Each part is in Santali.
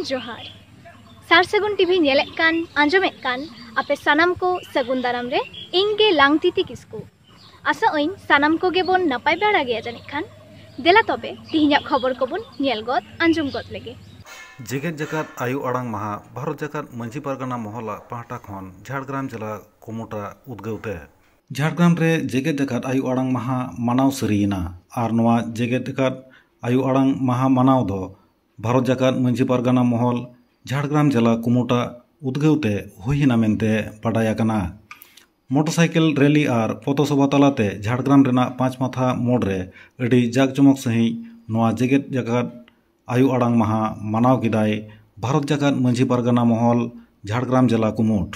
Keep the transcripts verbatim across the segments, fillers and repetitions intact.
ᱡᱚᱦᱟᱨ᱾ ᱥᱟᱨ ᱥᱟᱹᱜᱩᱱ ᱴᱤᱵᱷᱤ ᱧᱮᱞᱮᱫ ᱠᱟᱱ, ᱟᱸᱡᱚᱢᱮᱫ ᱠᱟᱱ ᱟᱯᱮ ᱥᱟᱱᱟᱢ ᱠᱚ ᱥᱟᱹᱜᱩᱱ ᱫᱟᱨᱟᱢ ᱨᱮ ᱤᱧ ᱜᱮ ᱞᱟᱝᱛᱤᱛᱤ ᱠᱤᱥᱠᱩ᱾ ᱟᱥᱟᱜ ᱟᱹᱧ ᱥᱟᱱᱟᱢ ᱠᱚᱜᱮ ᱵᱚᱱ ᱱᱟᱯᱟᱭ ᱵᱟᱲᱟ ᱜᱮᱭᱟ ᱡᱟᱹᱱᱤᱡ ᱠᱷᱟᱱ᱾ ᱫᱮᱞᱟ ᱛᱚᱵᱮ ᱛᱤᱦᱤᱧᱟᱜ ᱠᱷᱚᱵᱚᱨ ᱠᱚᱵᱚᱱ ᱧᱮᱞ ᱜᱚᱫ, ᱟᱸᱡᱚᱢ ᱜᱚᱫ ᱞᱮᱜᱮ᱾ ᱡᱮᱜᱮᱛ ᱡᱟᱠᱟᱛ ᱟᱭᱳ ᱟᱲᱟᱝ ᱢᱟᱦᱟ ᱵᱷᱟᱨᱚᱛ ᱡᱟᱠᱟᱛ ᱢᱟᱹᱡᱷᱤ ᱯᱟᱨᱜᱟᱱᱟ ᱢᱚᱦᱚᱞᱟᱜ ᱯᱟᱦᱴᱟ ᱠᱷᱚᱱ ᱡᱷᱟᱲᱜᱨᱟᱢ ᱡᱮᱞᱟ ᱠᱩᱢᱩᱴᱟ ᱩᱫᱽᱜᱟᱹᱣ ᱛᱮ᱾ ᱡᱷᱟᱲᱜᱨᱟᱢ ᱨᱮ ᱡᱮᱜᱮᱛ ᱡᱟᱠᱟᱛ ᱟᱭᱳ ᱟᱲᱟᱝ ᱢᱟᱦᱟ ᱢᱟᱱᱟᱣ ᱥᱟᱹᱨᱤᱭᱮᱱᱟ ᱟᱨ ᱱᱚᱣᱟ ᱡᱮᱜᱮᱛ ᱡᱟᱠᱟᱛ ᱟᱭᱳ ᱟᱲᱟᱝ ᱢᱟᱦᱟ ᱢᱟᱱᱟᱣ ᱫᱚ ᱵᱷᱟᱨᱚᱛ ᱡᱟᱠᱟᱛ ᱢᱟᱹᱡᱷᱤ ᱯᱟᱨᱜᱟᱱᱟ ᱢᱚᱦᱚᱞ ᱡᱷᱟᱲᱜᱨᱟᱢ ᱡᱮᱞᱟ ᱠᱩᱢᱩᱴᱟ ᱩᱫᱽᱜᱟᱹᱣ ᱛᱮ ᱦᱩᱭ ᱮᱱᱟ ᱢᱮᱱᱛᱮ ᱵᱟᱰᱟᱭ ᱟᱠᱟᱱᱟ᱾ ᱢᱚᱴᱚᱨᱥᱟᱭᱠᱮᱞ ᱨᱮᱞᱤ ᱟᱨ ᱯᱚᱛᱷᱚ ᱥᱚᱵᱷᱟ ᱛᱟᱞᱟᱛᱮ ᱡᱷᱟᱲᱜᱨᱟᱢ ᱨᱮᱱᱟᱜ ᱯᱟᱸᱪ ᱢᱟᱛᱷᱟ ᱢᱳᱲ ᱨᱮ ᱟᱹᱰᱤ ᱡᱟᱠ ᱡᱚᱢᱚᱠ ᱥᱟᱺᱦᱤᱡ ᱱᱚᱣᱟ ᱡᱮᱜᱮᱛ ᱡᱟᱠᱟᱛ ᱟᱭᱳ ᱟᱲᱟᱝ ᱢᱟᱦᱟ ᱢᱟᱱᱟᱣ ᱠᱮᱫᱟᱭ ᱵᱷᱟᱨᱚᱛ ᱡᱟᱠᱟᱛ ᱢᱟᱹᱡᱷᱤ ᱯᱟᱨᱜᱟᱱᱟ ᱢᱚᱦᱚᱞ ᱡᱷᱟᱲᱜᱨᱟᱢ ᱡᱮᱞᱟ ᱠᱩᱢᱩᱴ᱾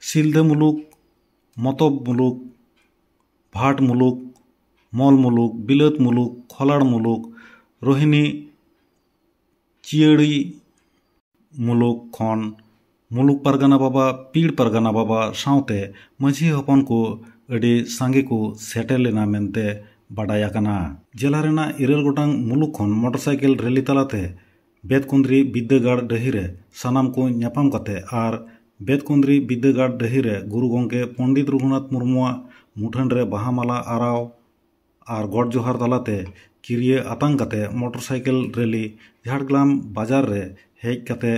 ᱥᱤᱞᱫᱟᱹ ᱢᱩᱞᱩᱠ, ᱢᱚᱛᱚᱵ ᱢᱩᱞᱩᱠ, ᱵᱷᱟᱴ ᱢᱩᱞᱩᱠ, ᱢᱚᱞ ᱢᱩᱞᱩᱠ, ᱵᱤᱞᱟᱹᱛ ᱢᱩᱞᱩᱠ, ᱠᱷᱚᱞᱟᱲ ᱢᱩᱞᱩᱠ, ᱨᱳᱦᱤᱱᱤ ᱪᱤᱭᱟᱹᱲᱤ ᱢᱩᱞᱩᱠ ᱠᱷᱚᱱ ᱢᱩᱞᱩᱠ ᱯᱟᱨᱜᱟᱱᱟ ᱵᱟᱵᱟ, ᱯᱤᱲ ᱯᱟᱨᱜᱟᱱᱟ ᱵᱟᱵᱟ ᱥᱟᱶᱛᱮ ᱢᱟᱹᱡᱷᱤ ᱦᱚᱯᱚᱱ ᱠᱚ ᱟᱹᱰᱤ ᱥᱟᱸᱜᱮ ᱠᱚ ᱥᱮᱴᱮᱨ ᱞᱮᱱᱟ ᱢᱮᱱᱛᱮ ᱵᱟᱰᱟᱭ ᱟᱠᱟᱱᱟ᱾ ᱡᱮᱞᱟ ᱨᱮᱱᱟᱜ ᱤᱨᱟᱹᱞ ᱜᱚᱴᱟᱝ ᱢᱩᱞᱩᱠ ᱠᱷᱚᱱ ᱢᱚᱴᱚᱨᱥᱟᱭᱠᱮᱞ ᱨᱮᱞᱤ ᱛᱟᱞᱟᱛᱮ ᱵᱮᱛᱠᱩᱸᱫᱽᱨᱤ ᱵᱤᱫᱽᱫᱟᱹᱜᱟᱲ ᱰᱟᱹᱦᱤ ᱨᱮ ᱥᱟᱱᱟᱢ ᱠᱚ ᱧᱟᱯᱟᱢ ᱠᱟᱛᱮ ᱟᱨ ᱵᱮᱛᱠᱩᱸᱫᱽᱨᱤ ᱵᱤᱫᱽᱫᱟᱹᱜᱟᱲ ᱰᱟᱹᱦᱤ ᱨᱮ ᱜᱩᱨᱩ ᱜᱚᱢᱠᱮ ᱯᱚᱱᱰᱤᱛ ᱨᱚᱜᱷᱩᱱᱟᱛᱷ ᱢᱩᱨᱢᱩᱣᱟᱜ ᱢᱩᱴᱷᱟᱹᱱ ᱨᱮ ᱵᱟᱦᱟ ᱢᱟᱞᱟ ᱟᱨᱟᱣ ᱟᱨ ᱜᱚᱰ ᱡᱚᱦᱟᱨ ᱛᱟᱞᱟᱛᱮ ᱠᱤᱨᱭᱟᱹ ᱟᱛᱟᱝ ᱠᱟᱛᱮ ᱢᱚᱴᱚᱨᱥᱟᱭᱠᱮᱞ ᱨᱮᱞᱤ ᱡᱷᱟᱲᱜᱨᱟᱢ ᱵᱟᱡᱟᱨ ᱨᱮ ᱦᱮᱡ ᱠᱟᱛᱮ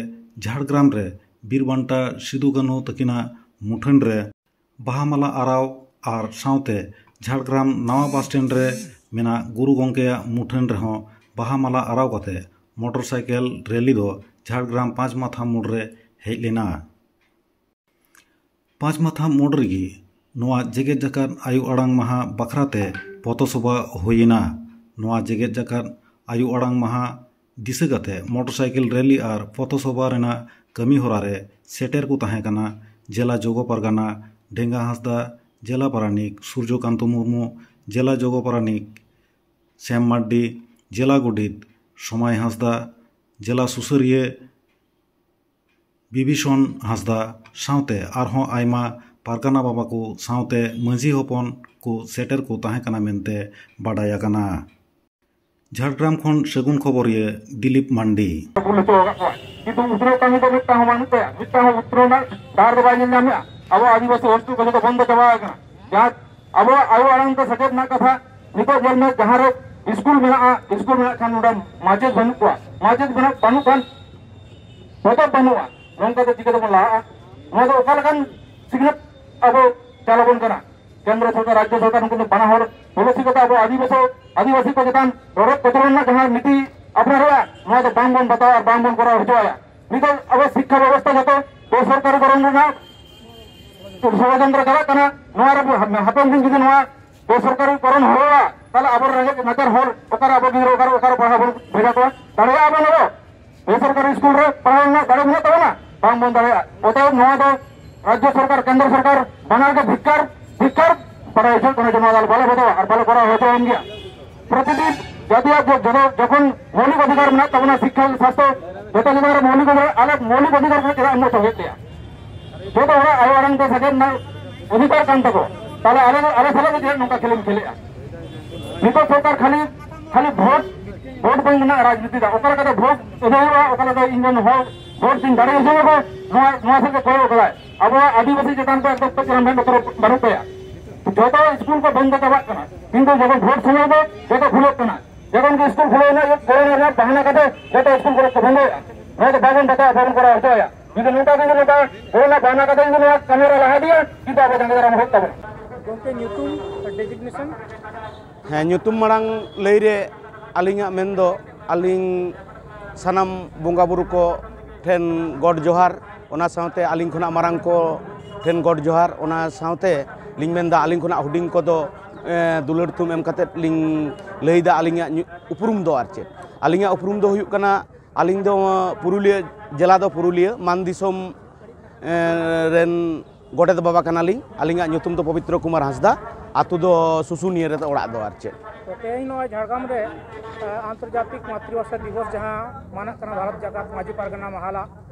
ᱡᱷᱟᱲᱜᱨᱟᱢ ᱨᱮ ᱵᱤᱨ ᱵᱟᱱᱴᱟ ᱥᱤᱫᱩ ᱠᱟᱹᱱᱦᱩ ᱛᱟᱹᱠᱤᱱᱟᱜ ᱢᱩᱴᱷᱟᱹᱱ ᱨᱮ ᱵᱟᱦᱟ ᱢᱟᱞᱟ ᱟᱨᱟᱣ ᱟᱨ ᱥᱟᱶᱛᱮ ᱡᱷᱟᱲᱜᱨᱟᱢ ᱱᱟᱣᱟ ᱵᱟᱥ ᱥᱴᱮᱱᱰ ᱨᱮ ᱢᱮᱱᱟᱜ ᱜᱩᱨᱩ ᱜᱚᱢᱠᱮᱭᱟᱜ ᱢᱩᱴᱷᱟᱹᱱ ᱨᱮᱦᱚᱸ ᱵᱟᱦᱟ ᱢᱟᱞᱟ ᱟᱨᱟᱣ ᱠᱟᱛᱮ ᱢᱚᱴᱚᱨᱥᱟᱭᱠᱮᱞ ᱨᱮᱞᱤ ᱫᱚ ᱡᱷᱟᱲᱜᱨᱟᱢ ᱯᱟᱸᱪ ᱢᱟᱛᱷᱟ ᱢᱳᱲ ᱨᱮ ᱦᱮᱡ ᱞᱮᱱᱟ᱾ ᱯᱟᱸᱪ ᱢᱟᱛᱷᱟ ᱢᱳᱲ ᱨᱮᱜᱮ ᱱᱚᱣᱟ ᱡᱮᱜᱮᱛ ᱡᱟᱠᱟᱛ ᱟᱭᱳ ᱟᱲᱟᱝ ᱢᱟᱦᱟ ᱵᱟᱠᱷᱨᱟ ᱛᱮ ᱯᱚᱛᱷᱚ ᱥᱚᱵᱷᱟ ᱦᱩᱭᱮᱱᱟ᱾ ᱱᱚᱣᱟ ᱡᱮᱜᱮᱛ ᱡᱟᱠᱟᱛ ᱟᱭᱳ ᱟᱲᱟᱝ ᱢᱟᱦᱟ ᱫᱤᱥᱟᱹ ᱠᱟᱛᱮ ᱢᱚᱴᱚᱨᱥᱟᱭᱠᱮᱞ ᱨᱮᱞᱤ ᱟᱨ ᱯᱚᱛᱷᱚ ᱥᱚᱵᱷᱟ ᱨᱮᱱᱟᱜ ᱠᱟᱹᱢᱤ ᱦᱚᱨᱟ ᱨᱮ ᱥᱮᱴᱮᱨ ᱠᱚ ᱛᱟᱦᱮᱸ ᱠᱟᱱᱟ ᱡᱮᱞᱟ ᱡᱚᱜᱚ ᱯᱟᱨᱜᱟᱱᱟ ᱰᱮᱸᱜᱟ ᱦᱟᱸᱥᱫᱟ, ᱡᱮᱞᱟ ᱯᱟᱨᱟᱱᱤᱠ ᱥᱩᱨᱡᱚᱠᱟᱱᱛᱚ ᱢᱩᱨᱢᱩ, ᱡᱮᱞᱟ ᱡᱚᱜᱚ ᱯᱟᱨᱟᱱᱤᱠ ᱥᱮᱢ ᱢᱟᱨᱰᱤ, ᱡᱮᱞᱟ ᱜᱚᱰᱮᱛ ᱥᱚᱢᱟᱭ ᱦᱟᱸᱥᱫᱟ, ᱡᱮᱞᱟ ᱥᱩᱥᱟᱹᱨᱤᱭᱟᱹ ᱵᱤᱵᱷᱤᱥᱚᱱ ᱦᱟᱸᱥᱫᱟ ᱥᱟᱶᱛᱮ ᱟᱨᱦᱚᱸ ᱟᱭᱢᱟ ᱯᱟᱨᱜᱟᱱᱟ ᱵᱟᱵᱟ ᱠᱚ ᱥᱟᱶᱛᱮ ᱢᱟᱹᱡᱷᱤ ᱦᱚᱯᱚᱱ ᱠᱚ ᱥᱮᱴᱮᱨ ᱠᱚ ᱛᱟᱦᱮᱸ ᱠᱟᱱᱟ ᱢᱮᱱᱛᱮ ᱵᱟᱰᱟᱭ ᱟᱠᱟᱱᱟ᱾ ᱡᱷᱟᱲᱜᱨᱟᱢ ᱠᱷᱚᱱ ᱥᱟᱹᱜᱩᱱ ᱠᱷᱚᱵᱚᱨᱤᱭᱟᱹ ᱫᱤᱞᱤᱯ ᱢᱟᱱᱰᱤ᱾ ᱵᱷᱩᱞ ᱦᱚᱪᱚ ᱟᱠᱟᱫ ᱠᱚᱣᱟ, ᱠᱤᱱᱛᱩ ᱩᱛᱱᱟᱹᱣ ᱠᱟᱹᱢᱤ ᱫᱚ ᱢᱤᱫᱴᱟᱝ ᱦᱚᱸ ᱵᱟᱹᱱᱩᱜ ᱛᱟᱭᱟ, ᱢᱤᱫᱴᱟᱝ ᱦᱚᱸ ᱩᱛᱱᱟᱹᱣ ᱨᱮᱱᱟᱜ ᱰᱟᱦᱟᱨ ᱫᱚ ᱵᱟᱭ ᱧᱮᱞ ᱧᱟᱢᱮᱫᱼᱟ᱾ ᱟᱵᱚ ᱟᱹᱫᱤᱵᱟᱹᱥᱤ ᱦᱚᱥᱴᱮᱞ ᱠᱚ ᱡᱚᱛᱚ ᱵᱚᱱᱫᱚ ᱪᱟᱵᱟ ᱟᱠᱟᱱᱟ᱾ ᱡᱟᱦᱟᱸ ᱟᱵᱚᱣᱟᱜ ᱟᱭᱳ ᱟᱲᱟᱝ ᱛᱮ ᱥᱮᱪᱮᱫ ᱨᱮᱱᱟᱜ ᱠᱟᱛᱷᱟ, ᱱᱤᱛᱚᱜ ᱧᱮᱞ ᱢᱮ, ᱡᱟᱦᱟᱸ ᱨᱮ ᱥᱠᱩᱞ ᱢᱮᱱᱟᱜᱼᱟ, ᱥᱠᱩᱞ ᱢᱮᱱᱟᱜ ᱠᱷᱟᱱ ᱱᱚᱰᱮ ᱢᱟᱪᱮᱫ ᱵᱟᱹᱱᱩᱜ ᱠᱚᱣᱟ, ᱢᱟᱪᱮᱫ ᱵᱟᱹᱱᱩᱜ, ᱵᱟᱹᱱᱩᱜ ᱠᱷᱟᱱ ᱯᱚᱛᱚᱵ ᱵᱟᱹᱱᱩᱜᱼᱟ᱾ ᱱᱚᱝᱠᱟ ᱫᱚ ᱪᱤᱠᱟᱹ ᱛᱮᱵᱚᱱ ᱞᱟᱦᱟᱜᱼᱟ? ᱱᱚᱣᱟ ᱫᱚ ᱚᱠᱟ ᱞᱮᱠᱟᱱ ᱥᱤᱠᱷᱱᱟᱹᱛ ᱟᱵᱚ ᱪᱟᱞᱟᱵᱚᱱ ᱠᱟᱱᱟ? ᱠᱮᱱᱫᱨᱚ ᱥᱚᱨᱠᱟᱨ, ᱨᱟᱡᱽᱡᱚ ᱥᱚᱨᱠᱟᱨ ᱱᱩᱠᱩ ᱫᱚ ᱵᱟᱱᱟ ᱦᱚᱲ ᱯᱚᱞᱤᱥᱤ ᱠᱟᱛᱮ ᱟᱵᱚ ᱟᱹᱫᱤᱵᱟᱹᱥᱤ, ᱟᱹᱫᱤᱵᱟᱹᱥᱤ ᱠᱚ ᱪᱮᱛᱟᱱ ᱨᱚᱰᱚᱡ ᱠᱚᱪᱞᱚᱱ ᱨᱮᱱᱟᱜ ᱡᱟᱦᱟᱸ ᱱᱤᱛᱤ ᱟᱯᱱᱟᱨᱚᱜᱼᱟ, ᱱᱚᱣᱟ ᱫᱚ ᱵᱟᱝ ᱵᱚᱱ ᱵᱟᱛᱟᱣᱟ ᱟᱨ ᱵᱟᱝ ᱵᱚᱱ ᱠᱚᱨᱟᱣ ᱦᱚᱪᱚᱣᱟᱭᱟ᱾ ᱱᱤᱛᱚᱜ ᱟᱵᱚ ᱥᱤᱠᱠᱷᱟ ᱵᱮᱵᱚᱥᱛᱷᱟ ᱡᱚᱛᱚ ᱵᱮᱥᱚᱨᱠᱟᱨᱤ ᱠᱚᱨᱚᱱ ᱨᱮᱱᱟᱜ ᱥᱚᱲᱚᱡᱚᱱᱛᱨᱚ ᱪᱟᱞᱟᱜ ᱠᱟᱱᱟ᱾ ᱱᱚᱣᱟ ᱨᱮ ᱦᱟᱯᱮᱱ ᱫᱤᱱ ᱡᱩᱫᱤ ᱱᱚᱣᱟ ᱵᱮᱥᱚᱨᱠᱟᱨᱤ ᱠᱚᱨᱚᱱ ᱦᱩᱭᱩᱜᱼᱟ, ᱛᱟᱦᱚᱞᱮ ᱟᱵᱚ ᱨᱮᱸᱜᱮᱡ ᱱᱟᱪᱟᱨ ᱦᱚᱲ ᱚᱠᱟᱨᱮ ᱟᱵᱚ ᱜᱤᱫᱽᱨᱟᱹ ᱚᱠᱟᱨᱮ, ᱚᱠᱟᱨᱮ ᱯᱟᱲᱦᱟᱣ ᱵᱚᱱ ᱵᱷᱮᱡᱟ ᱠᱚᱣᱟ? ᱫᱟᱲᱮᱭᱟᱜᱼᱟ ᱵᱚᱱ ᱟᱵᱚ? ᱵᱮᱥᱚᱨᱠᱟᱨᱤ ᱥᱠᱩᱞ ᱨᱮ ᱯᱟᱲᱦᱟᱣ ᱨᱮᱱᱟᱜ ᱫᱟᱲᱮ ᱢᱮᱱᱟᱜ ᱛᱟᱵᱚᱱᱟ? ᱵᱟᱝ ᱵᱚᱱ ᱫᱟᱲᱮᱭᱟᱜᱼᱟ᱾ ᱚᱛᱚᱮᱵ ᱱᱚᱣᱟ ᱫᱚ ᱨᱟᱡᱽᱡᱚ ᱥᱚᱨᱠᱟᱨ, ᱠᱮᱱᱫᱨᱚ ᱥᱚᱨᱠᱟᱨ ᱵᱟᱱᱟᱨ ᱜᱮ ᱫᱷᱤᱠᱠᱟᱨ, ᱫᱷᱤᱠᱠᱟᱨ ᱵᱟᱲᱟᱭ ᱦᱚᱪᱚᱭᱮᱫ ᱠᱟᱱᱟ ᱡᱮ ᱱᱚᱣᱟ ᱫᱚ ᱟᱞᱚ ᱵᱟᱞᱮ ᱵᱚᱫᱚᱞᱟ ᱟᱨ ᱵᱟᱞᱮ ᱠᱚᱨᱟᱣ ᱦᱚᱪᱚᱭᱮᱱ ᱜᱮᱭᱟ᱾ ᱯᱨᱚᱛᱤᱫᱤᱱ ᱡᱟᱹᱛᱤᱭᱟᱜ ᱡᱚ-, ᱡᱚᱛᱚ ᱡᱚᱠᱷᱚᱱ ᱢᱳᱣᱞᱤᱠ ᱚᱫᱷᱤᱠᱟᱨ ᱢᱮᱱᱟᱜ ᱛᱟᱵᱚᱱᱟ, ᱥᱤᱠᱠᱷᱟ, ᱥᱟᱥᱛᱷᱚ, ᱡᱚᱛᱚ ᱡᱟᱭᱜᱟ ᱨᱮ ᱢᱳᱣᱞᱤᱠ ᱚᱫᱷᱤᱠᱟᱨ, ᱟᱞᱮ ᱢᱳᱣᱞᱤᱠ ᱚᱫᱷᱤᱠᱟᱨ ᱠᱚ ᱪᱮᱫᱟᱜ ᱮᱢ ᱦᱚᱪᱚ ᱦᱩᱭᱩᱜ ᱛᱟᱭᱟ? ᱡᱚᱛᱚ ᱦᱚᱲᱟᱜ ᱟᱭᱳ ᱟᱲᱟᱝ ᱛᱮ ᱥᱮᱪᱮᱫ ᱨᱮᱱᱟᱜ ᱚᱫᱷᱤᱠᱟᱨ ᱠᱟᱱ ᱛᱟᱠᱚᱣᱟ, ᱛᱟᱦᱞᱮ ᱟᱞᱮ ᱫᱚ, ᱟᱞᱮ ᱥᱟᱞᱟᱜ ᱫᱚ ᱪᱮᱫᱟᱜ ᱱᱚᱝᱠᱟ ᱠᱷᱮᱞᱮᱢ ᱠᱷᱮᱞᱮᱜᱼᱟ? ᱱᱤᱛᱚᱜ ᱥᱚᱨᱠᱟᱨ ᱠᱷᱟᱹᱞᱤ, ᱠᱷᱟᱹᱞᱤ ᱵᱷᱳᱴ, ᱵᱷᱳᱴ ᱵᱮᱝᱠ ᱨᱮᱱᱟᱜ ᱨᱟᱡᱽᱱᱤᱛᱤ ᱫᱟ᱾ ᱚᱠᱟ ᱞᱮᱠᱟᱛᱮ ᱵᱷᱳᱴ ᱟᱹᱫᱟᱹᱭ ᱦᱩᱭᱩᱜᱼᱟ, ᱚᱠᱟ ᱞᱮᱠᱟᱛᱮ ᱤᱧ ᱨᱮᱱ ᱦᱚᱲ ᱵᱷᱳᱴ ᱛᱤᱧ ᱫᱟᱲᱮ ᱦᱚᱪᱚᱭᱟᱠᱚ, ᱱᱚᱣᱟ, ᱱᱚᱣᱟ ᱥᱮᱫ ᱜᱮ ᱠᱚᱭᱚᱜ ᱠᱟᱫᱟᱭ᱾ ᱟᱵᱚᱣᱟᱜ ᱟᱹᱫᱤᱵᱟᱹᱥᱤ ᱪᱮᱛᱟᱱ ᱫᱚ ᱮᱠᱫᱚᱢ ᱠᱟᱹᱡ ᱪᱟᱞᱟᱝ ᱢᱮᱫ ᱞᱩᱛᱩᱨ ᱵᱟᱹᱱᱩᱜ ᱛᱟᱭᱟ᱾ ᱡᱚᱛᱚ ᱥᱠᱩᱞ ᱠᱚ ᱵᱚᱱᱫᱚ ᱪᱟᱵᱟᱜ ᱠᱟᱱᱟ, ᱠᱤᱱᱛᱩ ᱡᱚᱠᱷᱚᱱ ᱵᱷᱳᱴ ᱥᱚᱢᱚᱭ ᱫᱚ ᱡᱚᱛᱚ ᱠᱷᱩᱞᱟᱹᱜ ᱠᱟᱱᱟ᱾ ᱡᱚᱠᱷᱚᱱ ᱜᱮ ᱥᱠᱩᱞ ᱠᱷᱩᱞᱟᱹᱣ ᱨᱮᱱᱟᱜ, ᱠᱚᱨᱳᱱᱟ ᱨᱮᱱᱟᱜ ᱵᱟᱦᱟᱱᱟ ᱠᱟᱛᱮ ᱡᱚᱛᱚ ᱥᱠᱩᱞ ᱠᱚ ᱵᱚᱱᱫᱚᱭᱮᱫᱼᱟ᱾ ᱱᱚᱣᱟ ᱫᱚ ᱵᱟᱵᱚᱱ ᱵᱟᱛᱟᱣᱟ, ᱵᱟᱵᱚᱱ ᱠᱚᱨᱟᱣ ᱦᱚᱪᱚᱭᱟ᱾ ᱡᱩᱫᱤ ᱱᱚᱝᱠᱟ ᱜᱮ, ᱡᱩᱫᱤ ᱱᱚᱝᱠᱟ ᱠᱚᱨᱳᱱᱟ ᱵᱟᱦᱟᱱᱟ ᱠᱟᱛᱮ ᱡᱩᱫᱤ ᱱᱚᱣᱟ ᱠᱟᱹᱢᱤ ᱦᱚᱨᱟ ᱞᱟᱦᱟ ᱤᱫᱤᱭᱟ, ᱠᱤᱱᱛᱩ ᱟᱵᱚ ᱡᱟᱸᱜᱮ ᱫᱟᱨᱟᱢ ᱦᱩᱭᱩᱜ ᱛᱟᱵᱚᱱᱟ᱾ ᱜᱚᱢᱠᱮ, ᱧᱩᱛᱩᱢ, ᱰᱮᱡᱤᱜᱱᱮᱥᱚᱱ? ᱦᱮᱸ, ᱧᱩᱛᱩᱢ ᱢᱟᱲᱟᱝ ᱞᱟᱹᱭ ᱨᱮ ᱟᱹᱞᱤᱧᱟᱜ ᱢᱮᱱ ᱫᱚ, ᱟᱹᱞᱤᱧ ᱥᱟᱱᱟᱢ ᱵᱚᱸᱜᱟ ᱵᱩᱨᱩ ᱠᱚ ᱴᱷᱮᱱ ᱜᱚᱰ ᱡᱚᱦᱟᱨ, ᱚᱱᱟ ᱥᱟᱶᱛᱮ ᱟᱹᱞᱤᱧ ᱠᱷᱚᱱᱟᱜ ᱢᱟᱨᱟᱝ ᱠᱚ ᱴᱷᱮᱱ ᱜᱚᱰ ᱡᱚᱦᱟᱨ, ᱚᱱᱟ ᱥᱟᱶᱛᱮ ᱞᱤᱧ ᱢᱮᱱᱫᱟ, ᱟᱹᱞᱤᱧ ᱠᱷᱚᱱᱟᱜ ᱦᱩᱰᱤᱧ ᱠᱚᱫᱚ, ᱮ, ᱫᱩᱞᱟᱹᱲ ᱛᱷᱩᱢ ᱮᱢ ᱠᱟᱛᱮᱫ ᱞᱤᱧ ᱞᱟᱹᱭᱫᱟ ᱟᱹᱞᱤᱧᱟᱜ ᱧᱩ-, ᱩᱯᱨᱩᱢ ᱫᱚ ᱟᱨ ᱪᱮᱫ᱾ ᱟᱹᱞᱤᱧᱟᱜ ᱩᱯᱨᱩᱢ ᱫᱚ ᱦᱩᱭᱩᱜ ᱠᱟᱱᱟ, ᱟᱹᱞᱤᱧ ᱫᱚ, ᱮ, ᱯᱩᱨᱩᱞᱤᱭᱟᱹ ᱡᱮᱞᱟ ᱫᱚ ᱯᱩᱨᱩᱞᱤᱭᱟᱹ ᱢᱟᱱ ᱫᱤᱥᱚᱢ, ᱮ, ᱨᱮᱱ ᱜᱚᱰᱮᱛ ᱵᱟᱵᱟ ᱠᱟᱱᱟᱞᱤᱧ᱾ ᱟᱹᱞᱤᱧᱟᱜ ᱧᱩᱛᱩᱢ ᱫᱚ ᱯᱚᱵᱤᱛᱨᱚ ᱠᱩᱢᱟᱨ ᱦᱟᱸᱥᱫᱟ, ᱟᱹᱛᱩ ᱫᱚ ᱥᱩᱥᱩᱱᱤᱭᱟᱹ ᱨᱮ ᱚᱲᱟᱜ ᱫᱚ ᱟᱨ ᱪᱮᱫ᱾ ᱛᱮᱦᱮᱧ ᱱᱚᱣᱟ ᱡᱷᱟᱲᱜᱨᱟᱢ ᱨᱮ, ᱮ, ᱟᱱᱛᱚᱨᱡᱟᱛᱤᱠ ᱢᱟᱛᱨᱤᱵᱷᱟᱥᱟ ᱫᱤᱵᱚᱥ ᱡᱟᱦᱟᱸ ᱢᱟᱱᱟᱜ ᱠᱟᱱᱟ ᱵᱷᱟᱨᱚᱛ ᱡᱟᱠᱟᱛ ᱢᱟᱹᱡᱷᱤ ᱯᱟᱨᱜᱟᱱᱟ ᱢᱟᱦᱟᱞᱟ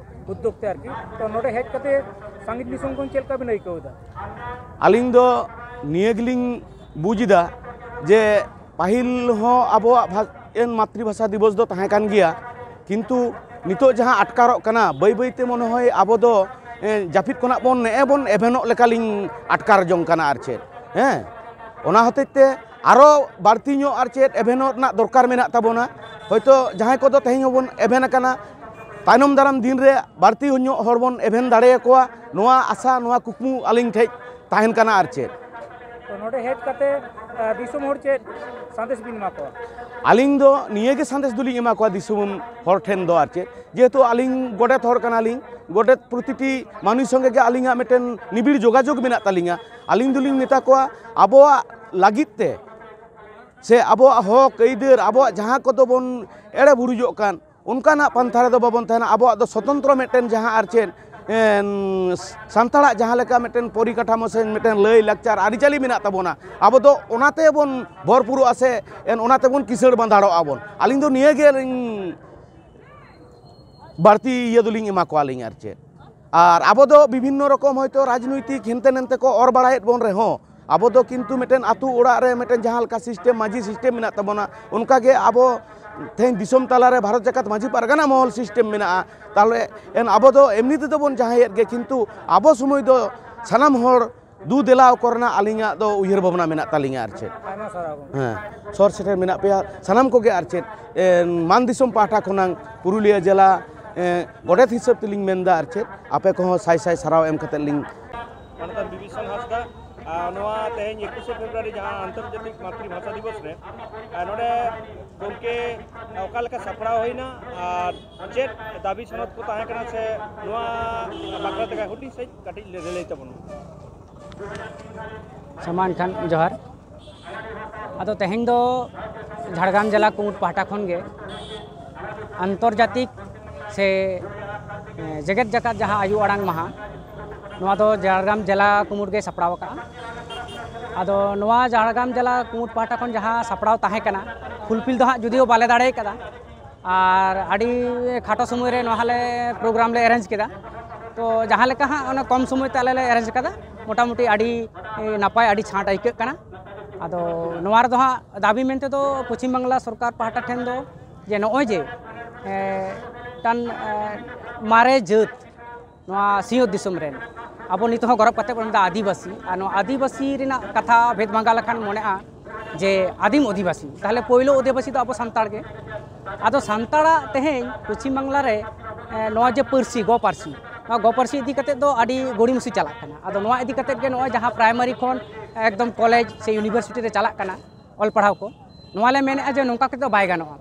ᱩᱫᱽᱫᱳᱜᱽ ᱛᱮ ᱟᱨᱠᱤ, ᱛᱚ ᱱᱚᱰᱮ ᱦᱮᱡ ᱠᱟᱛᱮ ᱥᱟᱺᱜᱤᱧ ᱫᱤᱥᱚᱢ ᱠᱷᱚᱱ ᱪᱮᱫ ᱞᱮᱠᱟ ᱵᱤᱱ ᱟᱹᱭᱠᱟᱹᱣ ᱮᱫᱟ? ᱟᱹᱞᱤᱧ ᱫᱚ ᱱᱤᱭᱟᱹ ᱜᱮᱞᱤᱧ ᱵᱩᱡᱽ ᱮᱫᱟ ᱡᱮ ᱯᱟᱹᱦᱤᱞ ᱦᱚᱸ ᱟᱵᱚᱣᱟᱜ ᱵᱷᱟ-, ᱮᱱ ᱢᱟᱛᱨᱤᱵᱷᱟᱥᱟ ᱫᱤᱵᱚᱥ ᱫᱚ ᱛᱟᱦᱮᱸ ᱠᱟᱱ ᱜᱮᱭᱟ, ᱠᱤᱱᱛᱩ ᱱᱤᱛᱚᱜ ᱡᱟᱦᱟᱸ ᱟᱴᱠᱟᱨᱚᱜ ᱠᱟᱱᱟ, ᱵᱟᱹᱭ ᱵᱟᱹᱭᱛᱮ ᱢᱚᱱᱮ ᱦᱚᱭ ᱟᱵᱚ ᱫᱚ, ᱮ, ᱡᱟᱹᱯᱤᱫ ᱠᱷᱚᱱᱟᱜ ᱵᱚᱱ ᱱᱮᱜᱼᱮ ᱵᱚᱱ ᱮᱵᱷᱮᱱᱚᱜ ᱞᱮᱠᱟᱞᱤᱧ ᱟᱴᱠᱟᱨ ᱡᱚᱝ ᱠᱟᱱᱟ ᱟᱨ ᱪᱮᱫ᱾ ᱦᱮᱸ, ᱚᱱᱟ ᱦᱚᱛᱮᱡ ᱛᱮ ᱟᱨᱚ ᱵᱟᱹᱲᱛᱤ ᱧᱚᱜ ᱟᱨ ᱪᱮᱫ ᱮᱵᱷᱮᱱᱚᱜ ᱨᱮᱱᱟᱜ ᱫᱚᱨᱠᱟᱨ ᱢᱮᱱᱟᱜ ᱛᱟᱵᱚᱱᱟ᱾ ᱦᱚᱭᱛᱳ ᱡᱟᱦᱟᱸᱭ ᱠᱚᱫᱚ ᱛᱮᱦᱮᱧ ᱦᱚᱸᱵᱚᱱ ᱮᱵᱷᱮᱱ ᱟᱠᱟᱱᱟ, ᱛᱟᱭᱱᱚᱢ ᱫᱟᱨᱟᱢ ᱫᱤᱱ ᱨᱮ ᱵᱟᱹᱲᱛᱤ ᱧᱚᱜ ᱦᱚᱲ ᱵᱚᱱ ᱮᱵᱷᱮᱱ ᱫᱟᱲᱮᱭᱟᱠᱚᱣᱟ, ᱱᱚᱣᱟ ᱟᱥᱟ, ᱱᱚᱣᱟ ᱠᱩᱠᱢᱩ ᱟᱹᱞᱤᱧ ᱴᱷᱮᱡ ᱛᱟᱦᱮᱱ ᱠᱟᱱᱟ ᱟᱨ ᱪᱮᱫ᱾ ᱛᱚ, ᱱᱚᱰᱮ ᱦᱮᱡ ᱠᱟᱛᱮ, ᱟ, ᱫᱤᱥᱚᱢ ᱦᱚᱲ ᱪᱮᱫ ᱥᱟᱸᱫᱮᱥ ᱵᱤᱱ ᱮᱢᱟ ᱠᱚᱣᱟ? ᱟᱹᱞᱤᱧ ᱫᱚ ᱱᱤᱭᱟᱹ ᱜᱮ ᱥᱟᱸᱫᱮᱥ ᱫᱚᱞᱤᱧ ᱮᱢᱟ ᱠᱚᱣᱟ ᱫᱤᱥᱚᱢ ᱦᱚᱲ ᱴᱷᱮᱱ ᱫᱚ ᱟᱨ ᱪᱮᱫ, ᱡᱮᱦᱮᱛᱩ ᱟᱹᱞᱤᱧ ᱜᱚᱰᱮᱛ ᱦᱚᱲ ᱠᱟᱱᱟᱞᱤᱧ, ᱜᱚᱰᱮᱛ ᱯᱨᱚᱛᱤᱴᱤ ᱢᱟᱹᱱᱢᱤ ᱥᱚᱸᱜᱮ ᱜᱮ ᱟᱹᱞᱤᱧᱟᱜ ᱢᱤᱫᱴᱮᱱ ᱱᱤᱵᱤᱲ ᱡᱳᱜᱟᱡᱳᱜᱽ ᱢᱮᱱᱟᱜ ᱛᱟᱹᱞᱤᱧᱟ᱾ ᱟᱹᱞᱤᱧ ᱫᱚᱞᱤᱧ ᱢᱮᱛᱟ ᱠᱚᱣᱟ, ᱟᱵᱚᱣᱟᱜ ᱞᱟᱹᱜᱤᱫ ᱛᱮ ᱥᱮ ᱟᱵᱚᱣᱟᱜ ᱦᱚᱠ ᱟᱹᱭᱫᱟᱹᱨ, ᱟᱵᱚᱣᱟᱜ ᱡᱟᱦᱟᱸ ᱠᱚᱫᱚ ᱵᱚᱱ ᱮᱲᱮ ᱵᱩᱨᱩᱡᱚᱜ ᱠᱟᱱ, ᱚᱱᱠᱟᱱᱟᱜ ᱯᱟᱱᱛᱷᱟ ᱨᱮᱫᱚ ᱵᱟᱵᱚᱱ ᱛᱟᱦᱮᱱᱟ᱾ ᱟᱵᱚᱣᱟᱜ ᱫᱚ ᱥᱚᱛᱚᱱᱛᱨᱚ ᱢᱤᱫᱴᱮᱱ ᱡᱟᱦᱟᱸ ᱟᱨ ᱪᱮᱫ, ᱮᱱ, ᱥᱟᱱᱛᱟᱲᱟᱜ ᱡᱟᱦᱟᱸ ᱞᱮᱠᱟ ᱢᱤᱫᱴᱮᱱ ᱯᱚᱨᱤᱠᱟᱴᱷᱟᱢᱳ ᱥᱮ ᱢᱤᱫᱴᱮᱱ ᱞᱟᱹᱭ ᱞᱟᱠᱪᱟᱨ ᱟᱹᱨᱤᱪᱟᱹᱞᱤ ᱢᱮᱱᱟᱜ ᱛᱟᱵᱚᱱᱟ, ᱟᱵᱚ ᱫᱚ ᱚᱱᱟ ᱛᱮᱵᱚᱱ ᱵᱷᱚᱨᱯᱩᱨᱚᱜᱼᱟ ᱥᱮ ᱮᱱ ᱚᱱᱟ ᱛᱮᱵᱚᱱ ᱠᱤᱥᱟᱹᱬ ᱵᱟᱸᱫᱷᱟᱲᱚᱜᱼᱟ ᱵᱚᱱ᱾ ᱟᱹᱞᱤᱧ ᱫᱚ ᱱᱤᱭᱟᱹ ᱜᱮ ᱞᱤᱧ ᱵᱟᱹᱲᱛᱤ ᱤᱭᱟᱹ ᱫᱚᱞᱤᱧ ᱮᱢᱟ ᱠᱚᱣᱟᱞᱤᱧ ᱟᱨ ᱪᱮᱫ᱾ ᱟᱨ ᱟᱵᱚ ᱫᱚ ᱵᱤᱵᱷᱤᱱᱱᱚ ᱨᱚᱠᱚᱢ ᱦᱚᱭᱛᱳ ᱨᱟᱡᱽᱱᱳᱭᱛᱤᱠ ᱦᱮᱱᱛᱮ ᱱᱮᱱᱛᱮ ᱠᱚ ᱚᱨ ᱵᱟᱲᱟᱭᱮᱫ ᱵᱚᱱ ᱨᱮᱦᱚᱸ, ᱟᱵᱚ ᱫᱚ ᱠᱤᱱᱛᱩ ᱢᱤᱫᱴᱮᱱ ᱟᱹᱛᱩ ᱚᱲᱟᱜ ᱨᱮ ᱢᱤᱫᱴᱮᱱ ᱡᱟᱦᱟᱸ ᱞᱮᱠᱟ ᱥᱤᱥᱴᱮᱢ, ᱢᱟᱹᱡᱷᱤ ᱥᱤᱥᱴᱮᱢ ᱢᱮᱱᱟᱜ ᱛᱟᱵᱚᱱᱟ, ᱚᱱᱠᱟᱜᱮ ᱟᱵᱚ ᱛᱮᱦᱮᱧ ᱫᱤᱥᱚᱢ ᱛᱟᱞᱟᱨᱮ ᱵᱷᱟᱨᱚᱛ ᱡᱟᱠᱟᱛ ᱢᱟᱹᱡᱷᱤ ᱯᱟᱨᱜᱟᱱᱟ ᱢᱚᱦᱚᱞ ᱥᱤᱥᱴᱮᱢ ᱢᱮᱱᱟᱜᱼᱟ᱾ ᱛᱟᱦᱚᱞᱮ ᱮᱱ ᱟᱵᱚ ᱫᱚ ᱮᱢᱱᱤ ᱛᱮᱫᱚ ᱵᱚᱱ ᱡᱟᱦᱟᱸᱭᱮᱫ ᱜᱮ, ᱠᱤᱱᱛᱩ ᱟᱵᱚ ᱥᱚᱢᱚᱭ ᱫᱚ ᱥᱟᱱᱟᱢ ᱦᱚᱲ ᱫᱩ ᱫᱮᱞᱟ ᱠᱚᱨᱮᱱᱟᱜ ᱟᱹᱞᱤᱧᱟᱜ ᱫᱚ ᱩᱭᱦᱟᱹᱨ ᱵᱷᱟᱵᱽᱱᱟ ᱢᱮᱱᱟᱜ ᱛᱟᱹᱞᱤᱧᱟ ᱟᱨ ᱪᱮᱫ᱾ ᱟᱭᱢᱟ ᱥᱟᱨᱦᱟᱣ ᱜᱚᱢᱠᱮ᱾ ᱦᱮᱸ, ᱥᱚᱨ ᱥᱮᱴᱮᱨ ᱢᱮᱱᱟᱜ ᱯᱮᱭᱟ ᱥᱟᱱᱟᱢ ᱠᱚᱜᱮ ᱟᱨ ᱪᱮᱫ, ᱮ, ᱢᱟᱱ ᱫᱤᱥᱚᱢ ᱯᱟᱦᱴᱟ ᱠᱷᱚᱱᱟᱝ ᱯᱩᱨᱩᱞᱤᱭᱟᱹ ᱡᱮᱞᱟ, ᱮ, ᱜᱚᱰᱮᱛ ᱦᱤᱥᱟᱹᱵ ᱛᱮᱞᱤᱧ ᱢᱮᱱᱫᱟ ᱟᱨ ᱪᱮᱫ, ᱟᱯᱮ ᱠᱚᱦᱚᱸ ᱥᱟᱭ ᱥᱟᱭ ᱥᱟᱨᱦᱟᱣ ᱮᱢ ᱠᱟᱛᱮᱫ ᱞᱤᱧ᱾ ᱢᱟᱱᱚᱛᱟᱱ ᱵᱤᱵᱷᱤᱥᱚᱱ ᱦᱟᱸᱥᱫᱟ, ᱟᱨ ᱱᱚᱣᱟ ᱛᱮᱦᱮᱧ ᱮᱠᱩᱥᱮ ᱯᱷᱮᱵᱽᱨᱩᱣᱟᱨᱤ ᱡᱟᱦᱟᱸ ᱟᱱᱛᱚᱨᱡᱟᱛᱤᱠ ᱢᱟᱛᱨᱤᱵᱷᱟᱥᱟ ᱫᱤᱵᱚᱥ ᱨᱮ, ᱟᱨ ᱱᱚᱰᱮ ᱜᱚᱢᱠᱮ ᱚᱠᱟ ᱞᱮᱠᱟ ᱥᱟᱯᱲᱟᱣ ᱦᱩᱭᱱᱟ ᱟᱨ ᱪᱮᱫ ᱫᱟᱹᱵᱤ ᱥᱚᱱᱚᱛ ᱠᱚ ᱛᱟᱦᱮᱸ ᱠᱟᱱᱟ ᱥᱮ ᱱᱚᱣᱟ ᱵᱟᱠᱷᱨᱟ ᱛᱮ ᱦᱩᱰᱤᱧ ᱥᱟᱺᱦᱤᱡ ᱠᱟᱹᱴᱤᱡ ᱞᱟᱹᱭ ᱞᱟᱹᱭ ᱛᱟᱵᱚᱱ ᱢᱮ᱾ ᱥᱟᱢᱟᱱ ᱠᱷᱟᱱ ᱡᱚᱦᱟᱨ᱾ ᱟᱫᱚ ᱛᱮᱦᱮᱧ ᱫᱚ ᱡᱷᱟᱲᱜᱨᱟᱢ ᱡᱮᱞᱟ ᱠᱩᱢᱩᱴ ᱯᱟᱦᱴᱟ ᱠᱷᱚᱱ ᱜᱮ ᱟᱱᱛᱚᱨᱡᱟᱛᱤᱠ ᱥᱮ, ᱮ, ᱡᱮᱜᱮᱛ ᱡᱟᱠᱟᱛ ᱡᱟᱦᱟᱸ ᱟᱭᱳ ᱟᱲᱟᱝ ᱢᱟᱦᱟ, ᱱᱚᱣᱟ ᱫᱚ ᱡᱷᱟᱲᱜᱨᱟᱢ ᱡᱮᱞᱟ ᱠᱩᱢᱩᱴ ᱜᱮ ᱥᱟᱯᱲᱟᱣ ᱟᱠᱟᱜᱼᱟ᱾ ᱟᱫᱚ ᱱᱚᱣᱟ ᱡᱷᱟᱲᱜᱨᱟᱢ ᱡᱮᱞᱟ ᱠᱩᱢᱩᱴ ᱯᱟᱦᱴᱟ ᱠᱷᱚᱱ ᱡᱟᱦᱟᱸ ᱥᱟᱯᱲᱟᱣ ᱛᱟᱦᱮᱸ ᱠᱟᱱᱟ, ᱯᱷᱩᱞᱯᱷᱤᱞ ᱫᱚ ᱦᱟᱸᱜ ᱡᱩᱫᱤᱭᱳ ᱵᱟᱞᱮ ᱫᱟᱲᱮ ᱠᱟᱫᱟ, ᱟᱨ ᱟᱹᱰᱤ ᱠᱷᱟᱴᱚ ᱥᱚᱢᱚᱭ ᱨᱮ ᱱᱚᱣᱟ ᱞᱮ ᱯᱨᱳᱜᱨᱟᱢ ᱞᱮ ᱮᱨᱮᱧᱡᱽ ᱠᱮᱫᱟ᱾ ᱛᱚ ᱡᱟᱦᱟᱸ ᱞᱮᱠᱟ ᱦᱟᱸᱜ ᱚᱱᱟ ᱠᱚᱢ ᱥᱚᱢᱚᱭ ᱛᱮ ᱟᱞᱮ ᱞᱮ ᱮᱨᱮᱧᱡᱽ ᱠᱟᱫᱟ, ᱢᱚᱴᱟᱢᱩᱴᱤ ᱟᱹᱰᱤ, ᱮ, ᱱᱟᱯᱟᱭ, ᱟᱹᱰᱤ ᱪᱷᱟᱸᱴ ᱟᱹᱭᱠᱟᱹᱜ ᱠᱟᱱᱟ᱾ ᱟᱫᱚ ᱱᱚᱣᱟ ᱨᱮᱫᱚ ᱦᱟᱸᱜ ᱫᱟᱹᱵᱤ ᱢᱮᱱᱛᱮ ᱫᱚ ᱯᱚᱪᱷᱤᱢ ᱵᱟᱝᱞᱟ ᱥᱚᱨᱠᱟᱨ ᱯᱟᱦᱴᱟ ᱴᱷᱮᱱ ᱫᱚ ᱡᱮ ᱱᱚᱜᱼᱚᱭ ᱡᱮ ᱮ, ᱢᱤᱫᱴᱟᱝ ᱮ, ᱢᱟᱨᱮ ᱡᱟᱹᱛ ᱱᱚᱣᱟ ᱥᱤᱧᱚᱛ ᱫᱤᱥᱚᱢ ᱨᱮᱱ ᱟᱵᱚ ᱱᱤᱛᱚᱜ ᱦᱚᱸ ᱜᱚᱨᱚᱵ ᱠᱟᱛᱮ ᱵᱚᱱ ᱢᱮᱱᱫᱟ ᱟᱹᱫᱤᱵᱟᱹᱥᱤ, ᱟᱨ ᱱᱚᱣᱟ ᱟᱹᱫᱤᱵᱟᱹᱥᱤ ᱨᱮᱱᱟᱜ ᱠᱟᱛᱷᱟ ᱵᱷᱮᱫ ᱵᱷᱟᱸᱜᱟ ᱞᱮᱠᱷᱟᱱ ᱢᱚᱱᱮᱜᱼᱟ ᱡᱮ ᱟᱹᱫᱤᱢ ᱚᱫᱷᱤᱵᱟᱹᱥᱤ, ᱛᱟᱦᱚᱞᱮ ᱯᱳᱭᱞᱳ ᱚᱫᱷᱤᱵᱟᱹᱥᱤ ᱫᱚ ᱟᱵᱚ ᱥᱟᱱᱛᱟᱲ ᱜᱮ᱾ ᱟᱫᱚ ᱥᱟᱱᱛᱟᱲᱟᱜ ᱛᱮᱦᱮᱧ ᱯᱚᱪᱷᱤᱢ ᱵᱟᱝᱞᱟ ᱨᱮ ᱮ, ᱱᱚᱣᱟ ᱡᱮ ᱯᱟᱹᱨᱥᱤ, ᱜᱚ ᱯᱟᱹᱨᱥᱤ, ᱱᱚᱣᱟ ᱜᱚ ᱯᱟᱹᱨᱥᱤ ᱤᱫᱤ ᱠᱟᱛᱮ ᱫᱚ ᱟᱹᱰᱤ ᱜᱚᱲᱤᱢᱚᱥᱤ ᱪᱟᱞᱟᱜ ᱠᱟᱱᱟ᱾ ᱟᱫᱚ ᱱᱚᱣᱟ ᱤᱫᱤ ᱠᱟᱛᱮ ᱜᱮ ᱱᱚᱜᱼᱚᱭ ᱡᱟᱦᱟᱸ ᱯᱨᱟᱭᱢᱟᱨᱤ ᱠᱷᱚᱱ ᱮᱠᱫᱚᱢ ᱠᱚᱞᱮᱡᱽ ᱥᱮ ᱤᱭᱩᱱᱤᱵᱷᱟᱨᱥᱤᱴᱤ ᱨᱮ ᱪᱟᱞᱟᱜ ᱠᱟᱱᱟ ᱚᱞ ᱯᱟᱲᱦᱟᱣ ᱠᱚ, ᱱᱚᱣᱟ ᱞᱮ ᱢᱮᱱᱮᱫᱼᱟ ᱡᱮ ᱱᱚᱝᱠᱟ ᱠᱟᱛᱮ ᱫᱚ ᱵᱟᱭ ᱜᱟᱱᱚᱜᱼᱟ᱾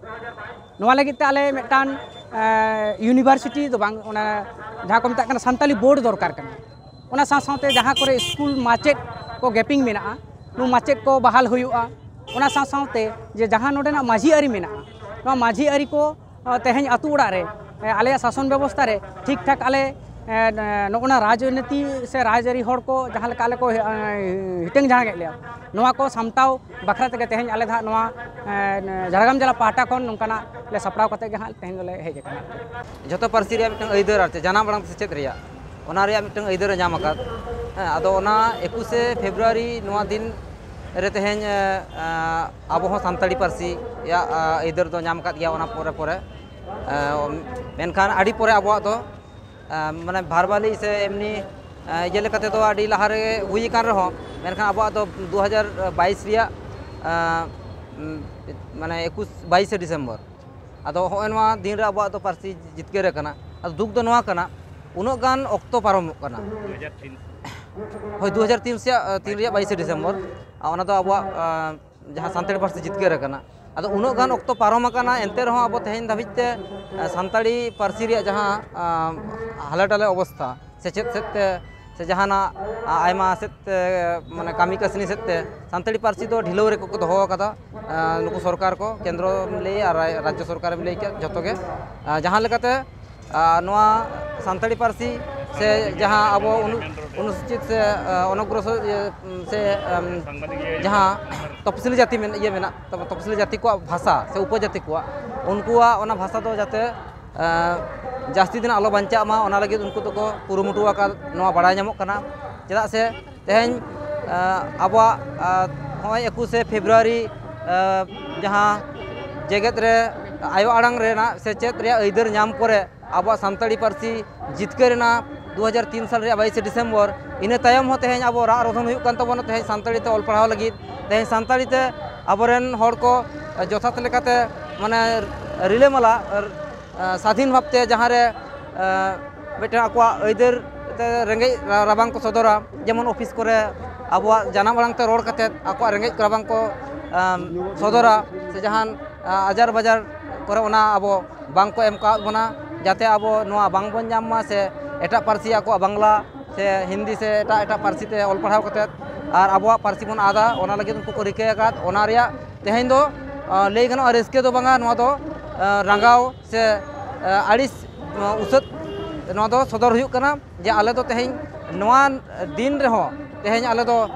ᱱᱚᱣᱟ ᱞᱟᱹᱜᱤᱫ ᱛᱮ ᱟᱞᱮ ᱢᱤᱫᱴᱟᱝ ᱮ, ᱤᱭᱩᱱᱤᱵᱷᱟᱨᱥᱤᱴᱤ ᱫᱚ ᱵᱟᱝ, ᱚᱱᱟ ᱡᱟᱦᱟᱸ ᱠᱚ ᱢᱮᱛᱟᱜ ᱠᱟᱱᱟ ᱥᱟᱱᱛᱟᱞᱤ ᱵᱳᱨᱰ ᱫᱚᱨᱠᱟᱨ ᱠᱟᱱᱟ᱾ ᱚᱱᱟ ᱥᱟᱶ ᱥᱟᱶᱛᱮ ᱡᱟᱦᱟᱸ ᱠᱚᱨᱮ ᱥᱠᱩᱞ ᱢᱟᱪᱮᱫ ᱠᱚ ᱜᱮᱯᱤᱝ ᱢᱮᱱᱟᱜᱼᱟ, ᱱᱩᱠᱩ ᱢᱟᱪᱮᱫ ᱠᱚ ᱵᱟᱦᱟᱞ ᱦᱩᱭᱩᱜᱼᱟ᱾ ᱚᱱᱟ ᱥᱟᱶ ᱥᱟᱶᱛᱮ ᱡᱮ ᱡᱟᱦᱟᱸ ᱱᱚᱰᱮᱱᱟᱜ ᱢᱟᱹᱡᱷᱤ ᱟᱹᱨᱤ ᱢᱮᱱᱟᱜᱼᱟ, ᱱᱚᱣᱟ ᱢᱟᱹᱡᱷᱤ ᱟᱹᱨᱤ ᱠᱚ ᱛᱮᱦᱮᱧ ᱟᱹᱛᱩ ᱚᱲᱟᱜ ᱨᱮ ᱟᱞᱮᱭᱟᱜ ᱥᱟᱥᱚᱱ ᱵᱮᱵᱚᱥᱛᱷᱟ ᱨᱮ ᱴᱷᱤᱠ ᱴᱷᱟᱠ ᱟᱞᱮ ᱱᱚᱜᱼᱚ ᱱᱟ ᱨᱟᱡᱽᱱᱤᱛᱤ ᱥᱮ ᱨᱟᱡᱽᱟᱹᱨᱤ ᱦᱚᱲ ᱠᱚ ᱡᱟᱦᱟᱸ ᱞᱮᱠᱟ ᱟᱞᱮ ᱠᱚ ᱦᱤᱴᱟᱹᱝ ᱡᱟᱦᱟᱸ ᱠᱮᱫ ᱞᱮᱭᱟ, ᱱᱚᱣᱟ ᱠᱚ ᱥᱟᱢᱴᱟᱣ ᱵᱟᱠᱷᱨᱟ ᱛᱮᱜᱮ ᱛᱮᱦᱮᱧ ᱟᱞᱮ ᱫᱚ ᱦᱟᱸᱜ ᱱᱚᱣᱟ ᱡᱷᱟᱲᱜᱨᱟᱢ ᱡᱮᱞᱟ ᱯᱟᱦᱴᱟ ᱠᱷᱚᱱ ᱱᱚᱝᱠᱟᱱᱟᱜ ᱞᱮ ᱥᱟᱯᱲᱟᱣ ᱠᱟᱛᱮ ᱜᱮ ᱦᱟᱸᱜ ᱛᱮᱦᱮᱧ ᱫᱚᱞᱮ ᱦᱮᱡ ᱟᱠᱟᱱᱟ᱾ ᱡᱷᱚᱛᱚ ᱯᱟᱹᱨᱥᱤ ᱨᱮᱭᱟᱜ ᱢᱤᱫᱴᱟᱝ ᱟᱹᱭᱫᱟᱹᱨ, ᱟᱨ ᱪᱮᱫ ᱡᱟᱱᱟᱢ ᱟᱲᱟᱝ ᱛᱮ ᱥᱮᱪᱮᱫ ᱨᱮᱭᱟᱜ, ᱚᱱᱟ ᱨᱮᱭᱟᱜ ᱢᱤᱫᱴᱟᱝ ᱟᱹᱭᱫᱟᱹᱨ ᱮ ᱧᱟᱢ ᱟᱠᱟᱫ᱾ ᱦᱮᱸ, ᱟᱫᱚ ᱚᱱᱟ ᱮᱠᱩᱥᱮ ᱯᱷᱮᱵᱽᱨᱩᱣᱟᱨᱤ ᱱᱚᱣᱟ ᱫᱤᱱ ᱨᱮ ᱛᱮᱦᱮᱧ ᱮ, ᱮ, ᱟᱵᱚ ᱦᱚᱸ ᱥᱟᱱᱛᱟᱲᱤ ᱯᱟᱹᱨᱥᱤ ᱨᱮᱭᱟᱜ ᱮ, ᱟᱹᱭᱫᱟᱹᱨ ᱫᱚ ᱧᱟᱢ ᱟᱠᱟᱫ ᱜᱮᱭᱟ ᱚᱱᱟ ᱯᱚᱨᱮ ᱯᱚᱨᱮ᱾ ᱮ, ᱢᱮᱱᱠᱷᱟᱱ ᱟᱹᱰᱤ ᱯᱚᱨᱮ ᱟᱵᱚᱣᱟᱜ ᱫᱚ ᱮ, ᱢᱟᱱᱮ ᱵᱷᱟᱨᱵᱟᱞᱤ ᱥᱮ ᱮᱢᱱᱤ ᱮ, ᱤᱭᱟᱹ ᱞᱮᱠᱟᱛᱮ ᱫᱚ ᱟᱹᱰᱤ ᱞᱟᱦᱟ ᱨᱮ ᱦᱩᱭ ᱟᱠᱟᱱ ᱨᱮᱦᱚᱸ, ᱢᱮᱱᱠᱷᱟᱱ ᱟᱵᱚᱣᱟᱜ ᱫᱚ ᱫᱩ ᱦᱟᱡᱟᱨ ᱵᱟᱭᱤᱥ ᱨᱮᱭᱟᱜ ᱮ, ᱩᱢ, ᱢᱟᱱᱮ ᱮᱠᱩᱥ, ᱵᱟᱭᱤᱥᱮ ᱰᱤᱥᱮᱢᱵᱚᱨ᱾ ᱟᱫᱚ ᱦᱚᱸᱜᱼᱚᱭ ᱱᱚᱣᱟ ᱫᱤᱱ ᱨᱮ ᱟᱵᱚᱣᱟᱜ ᱫᱚ ᱯᱟᱹᱨᱥᱤ ᱡᱤᱛᱠᱟᱹᱨ ᱟᱠᱟᱱᱟ᱾ ᱟᱫᱚ ᱫᱩᱠ ᱫᱚ ᱱᱚᱣᱟ ᱠᱟᱱᱟ, ᱩᱱᱟᱹᱜ ᱜᱟᱱ ᱚᱠᱛᱚ ᱯᱟᱨᱚᱢᱚᱜ ᱠᱟᱱᱟ᱾ ᱦᱳᱭ, ᱫᱩ ᱦᱟᱡᱟᱨ ᱛᱤᱱ ᱥᱮᱭᱟᱜ, ᱛᱤᱱ ᱨᱮᱭᱟᱜ ᱵᱟᱭᱤᱥᱮ ᱰᱤᱥᱮᱢᱵᱚᱨ, ᱟᱨ ᱚᱱᱟ ᱫᱚ ᱟᱵᱚᱣᱟᱜ ᱮ, ᱡᱟᱦᱟᱸ ᱥᱟᱱᱛᱟᱲᱤ ᱯᱟᱹᱨᱥᱤ ᱡᱤᱛᱠᱟᱹᱨ ᱟᱠᱟᱱᱟ᱾ ᱟᱫᱚ ᱩᱱᱟᱹᱜ ᱜᱟᱱ ᱚᱠᱛᱚ ᱯᱟᱨᱚᱢ ᱟᱠᱟᱱᱟ, ᱮᱱᱛᱮ ᱨᱮᱦᱚᱸ ᱟᱵᱚ ᱛᱮᱦᱮᱧ ᱫᱷᱟᱹᱵᱤᱡ ᱛᱮ ᱮ, ᱥᱟᱱᱛᱟᱲᱤ ᱯᱟᱹᱨᱥᱤ ᱨᱮᱭᱟᱜ ᱡᱟᱦᱟᱸ ᱮ, ᱦᱟᱞᱮ ᱰᱟᱞᱮ ᱚᱵᱚᱥᱛᱷᱟ, ᱥᱮᱪᱮᱫ ᱥᱮᱫ ᱛᱮ ᱥᱮ ᱡᱟᱦᱟᱱᱟᱜ ᱟ, ᱟᱭᱢᱟ ᱥᱮᱫ ᱛᱮ, ᱢᱟᱱᱮ ᱠᱟᱹᱢᱤ ᱠᱟᱹᱥᱱᱤ ᱥᱮᱫ ᱛᱮ ᱥᱟᱱᱛᱟᱲᱤ ᱯᱟᱹᱨᱥᱤ ᱫᱚ ᱰᱷᱤᱞᱟᱹᱣ ᱨᱮᱠᱚ ᱠᱚ ᱫᱚᱦᱚ ᱟᱠᱟᱫᱟ᱾ ᱮ, ᱱᱩᱠᱩ ᱥᱚᱨᱠᱟᱨ ᱠᱚ, ᱠᱮᱱᱫᱨᱚᱢ ᱞᱟᱹᱭ ᱟᱨ ᱨᱟᱡᱽ-, ᱨᱟᱡᱽᱡᱚ ᱥᱚᱨᱠᱟᱨᱮᱢ ᱞᱟᱹᱭ ᱠᱮᱫ, ᱡᱷᱚᱛᱚ ᱜᱮ᱾ ᱮ, ᱡᱟᱦᱟᱸ ᱞᱮᱠᱟᱛᱮ ᱟᱨ ᱱᱚᱣᱟ ᱥᱟᱱᱛᱟᱲᱤ ᱯᱟᱹᱨᱥᱤ ᱥᱮ ᱡᱟᱦᱟᱸ ᱟᱵᱚ ᱚᱱᱩ-, ᱚᱱᱩᱥᱩᱪᱤᱛ ᱥᱮ, ᱮ, ᱚᱱᱚᱜᱨᱚᱥᱚᱨ ᱤᱭᱟᱹ, ᱥᱮ, ᱮᱢ, ᱡᱟᱦᱟᱸ ᱛᱚᱯᱥᱤᱞᱤ ᱡᱟᱹᱛᱤ ᱢᱮᱱ-, ᱤᱭᱟᱹ ᱢᱮᱱᱟᱜ ᱛᱟᱵᱚ, ᱛᱚᱯᱥᱤᱞᱤ ᱡᱟᱹᱛᱤ ᱠᱚᱣᱟᱜ ᱵᱷᱟᱥᱟ ᱥᱮ ᱩᱯᱚᱡᱟᱹᱛᱤ ᱠᱚᱣᱟᱜ, ᱩᱱᱠᱩᱣᱟᱜ ᱚᱱᱟ ᱵᱷᱟᱥᱟ ᱫᱚ ᱡᱟᱛᱮ, ᱮ, ᱡᱟᱹᱥᱛᱤ ᱫᱤᱱ ᱟᱞᱚ ᱵᱟᱧᱪᱟᱜ ᱢᱟ, ᱚᱱᱟ ᱞᱟᱹᱜᱤᱫ ᱩᱱᱠᱩ ᱫᱚᱠᱚ ᱠᱩᱨᱩᱢᱩᱴᱩ ᱟᱠᱟᱫ, ᱱᱚᱣᱟ ᱵᱟᱲᱟᱭ ᱧᱟᱢᱚᱜ ᱠᱟᱱᱟ᱾ ᱪᱮᱫᱟᱜ ᱥᱮ ᱛᱮᱦᱮᱧ, ᱮ, ᱟᱵᱚᱣᱟᱜ, ᱮ, ᱱᱚᱜᱼᱚᱭ ᱮᱠᱩᱥᱮ ᱯᱷᱮᱵᱽᱨᱩᱣᱟᱨᱤ ᱡᱟᱦᱟᱸ ᱡᱮᱜᱮᱛ ᱨᱮ ᱟᱭᱳ ᱟᱲᱟᱝ ᱨᱮᱱᱟᱜ ᱥᱮᱪᱮᱫ ᱨᱮᱭᱟᱜ ᱟᱹᱭᱫᱟᱹᱨ ᱧᱟᱢ ᱯᱚᱨᱮ ᱟᱵᱚᱣᱟᱜ ᱥᱟᱱᱛᱟᱲᱤ ᱯᱟᱹᱨᱥᱤ ᱡᱤᱛᱠᱟᱹᱨ ᱮᱱᱟ ᱫᱩ ᱦᱟᱡᱟᱨ ᱛᱤᱱ ᱥᱟᱞ ᱨᱮᱭᱟᱜ ᱵᱟᱭᱤᱥᱮ ᱰᱤᱥᱮᱢᱵᱚᱨ᱾ ᱤᱱᱟᱹ ᱛᱟᱭᱚᱢ ᱦᱚᱸ ᱛᱮᱦᱮᱧ ᱟᱵᱚ ᱨᱟᱜ ᱨᱚᱫᱷᱚᱱ ᱦᱩᱭᱩᱜ ᱠᱟᱱ ᱛᱟᱵᱚᱱᱟ ᱛᱮᱦᱮᱧ ᱥᱟᱱᱛᱟᱲᱤ ᱛᱮ ᱚᱞ ᱯᱟᱲᱦᱟᱣ ᱞᱟᱹᱜᱤᱫ᱾ ᱛᱮᱦᱮᱧ ᱥᱟᱱᱛᱟᱲᱤ ᱛᱮ ᱟᱵᱚᱨᱮᱱ ᱦᱚᱲ ᱠᱚ ᱡᱚᱛᱷᱟᱛ ᱞᱮᱠᱟᱛᱮ ᱢᱟᱱᱮ ᱨᱤᱞᱟᱹᱢᱟᱞᱟ ᱥᱟᱫᱷᱤᱱ ᱵᱷᱟᱵᱽᱛᱮ ᱡᱟᱦᱟᱸᱨᱮ ᱢᱤᱫᱴᱮᱱ ᱟᱠᱚᱣᱟᱜ ᱟᱹᱭᱫᱟᱹᱨ ᱛᱮ ᱨᱮᱸᱜᱮᱡ ᱨᱟᱵᱟᱝ ᱠᱚ ᱥᱚᱫᱚᱨᱟ, ᱡᱮᱢᱚᱱ ᱚᱯᱷᱤᱥ ᱠᱚᱨᱮ ᱟᱵᱚᱣᱟᱜ ᱡᱟᱱᱟᱢ ᱟᱲᱟᱝ ᱛᱮ ᱨᱚᱲ ᱠᱟᱛᱮᱫ ᱟᱠᱚᱣᱟᱜ ᱨᱮᱸᱜᱮᱡ ᱨᱟᱵᱟᱝ ᱠᱚ ᱥᱚᱫᱚᱨᱟ, ᱥᱮ ᱡᱟᱦᱟᱱ ᱟᱡᱟᱨ ᱵᱟᱡᱟᱨ ᱠᱚᱨᱮ ᱚᱱᱟ ᱟᱵᱚ ᱵᱟᱝ ᱠᱚ ᱮᱢ ᱠᱟᱣᱟᱫ ᱵᱚᱱᱟ, ᱡᱟᱛᱮ ᱟᱵᱚ ᱱᱚᱣᱟ ᱵᱟᱝ ᱵᱚᱱ ᱧᱟᱢ ᱢᱟ, ᱥᱮ ᱮᱴᱟᱜ ᱯᱟᱹᱨᱥᱤ ᱟᱠᱚᱣᱟᱜ ᱵᱟᱝᱞᱟ ᱥᱮ ᱦᱤᱱᱫᱤ ᱥᱮ ᱮᱴᱟᱜ ᱮᱴᱟᱜ ᱯᱟᱹᱨᱥᱤ ᱛᱮ ᱚᱞ ᱯᱟᱲᱦᱟᱣ ᱠᱟᱛᱮᱫ ᱟᱨ ᱟᱵᱚᱣᱟᱜ ᱯᱟᱹᱨᱥᱤ ᱵᱚᱱ ᱟᱫᱟ, ᱚᱱᱟ ᱞᱟᱹᱜᱤᱫ ᱩᱱᱠᱩ ᱠᱚ ᱨᱤᱠᱟᱹ ᱟᱠᱟᱫ᱾ ᱚᱱᱟ ᱨᱮᱭᱟᱜ ᱛᱮᱦᱮᱧ ᱫᱚ ᱞᱟᱹᱭ ᱜᱟᱱᱚᱜᱼᱟ ᱨᱟᱹᱥᱠᱟᱹ ᱫᱚ ᱵᱟᱝᱟ, ᱱᱚᱣᱟ ᱫᱚ ᱨᱟᱸᱜᱟᱣ ᱥᱮ ᱟᱹᱲᱤᱥ ᱩᱥᱟᱹᱫ ᱱᱚᱣᱟ ᱫᱚ ᱥᱚᱫᱚᱨ ᱦᱩᱭᱩᱜ ᱠᱟᱱᱟ, ᱡᱮ ᱟᱞᱮ ᱫᱚ ᱛᱮᱦᱮᱧ ᱱᱚᱣᱟ ᱫᱤᱱ ᱨᱮᱦᱚᱸ ᱛᱮᱦᱮᱧ ᱟᱞᱮ ᱫᱚ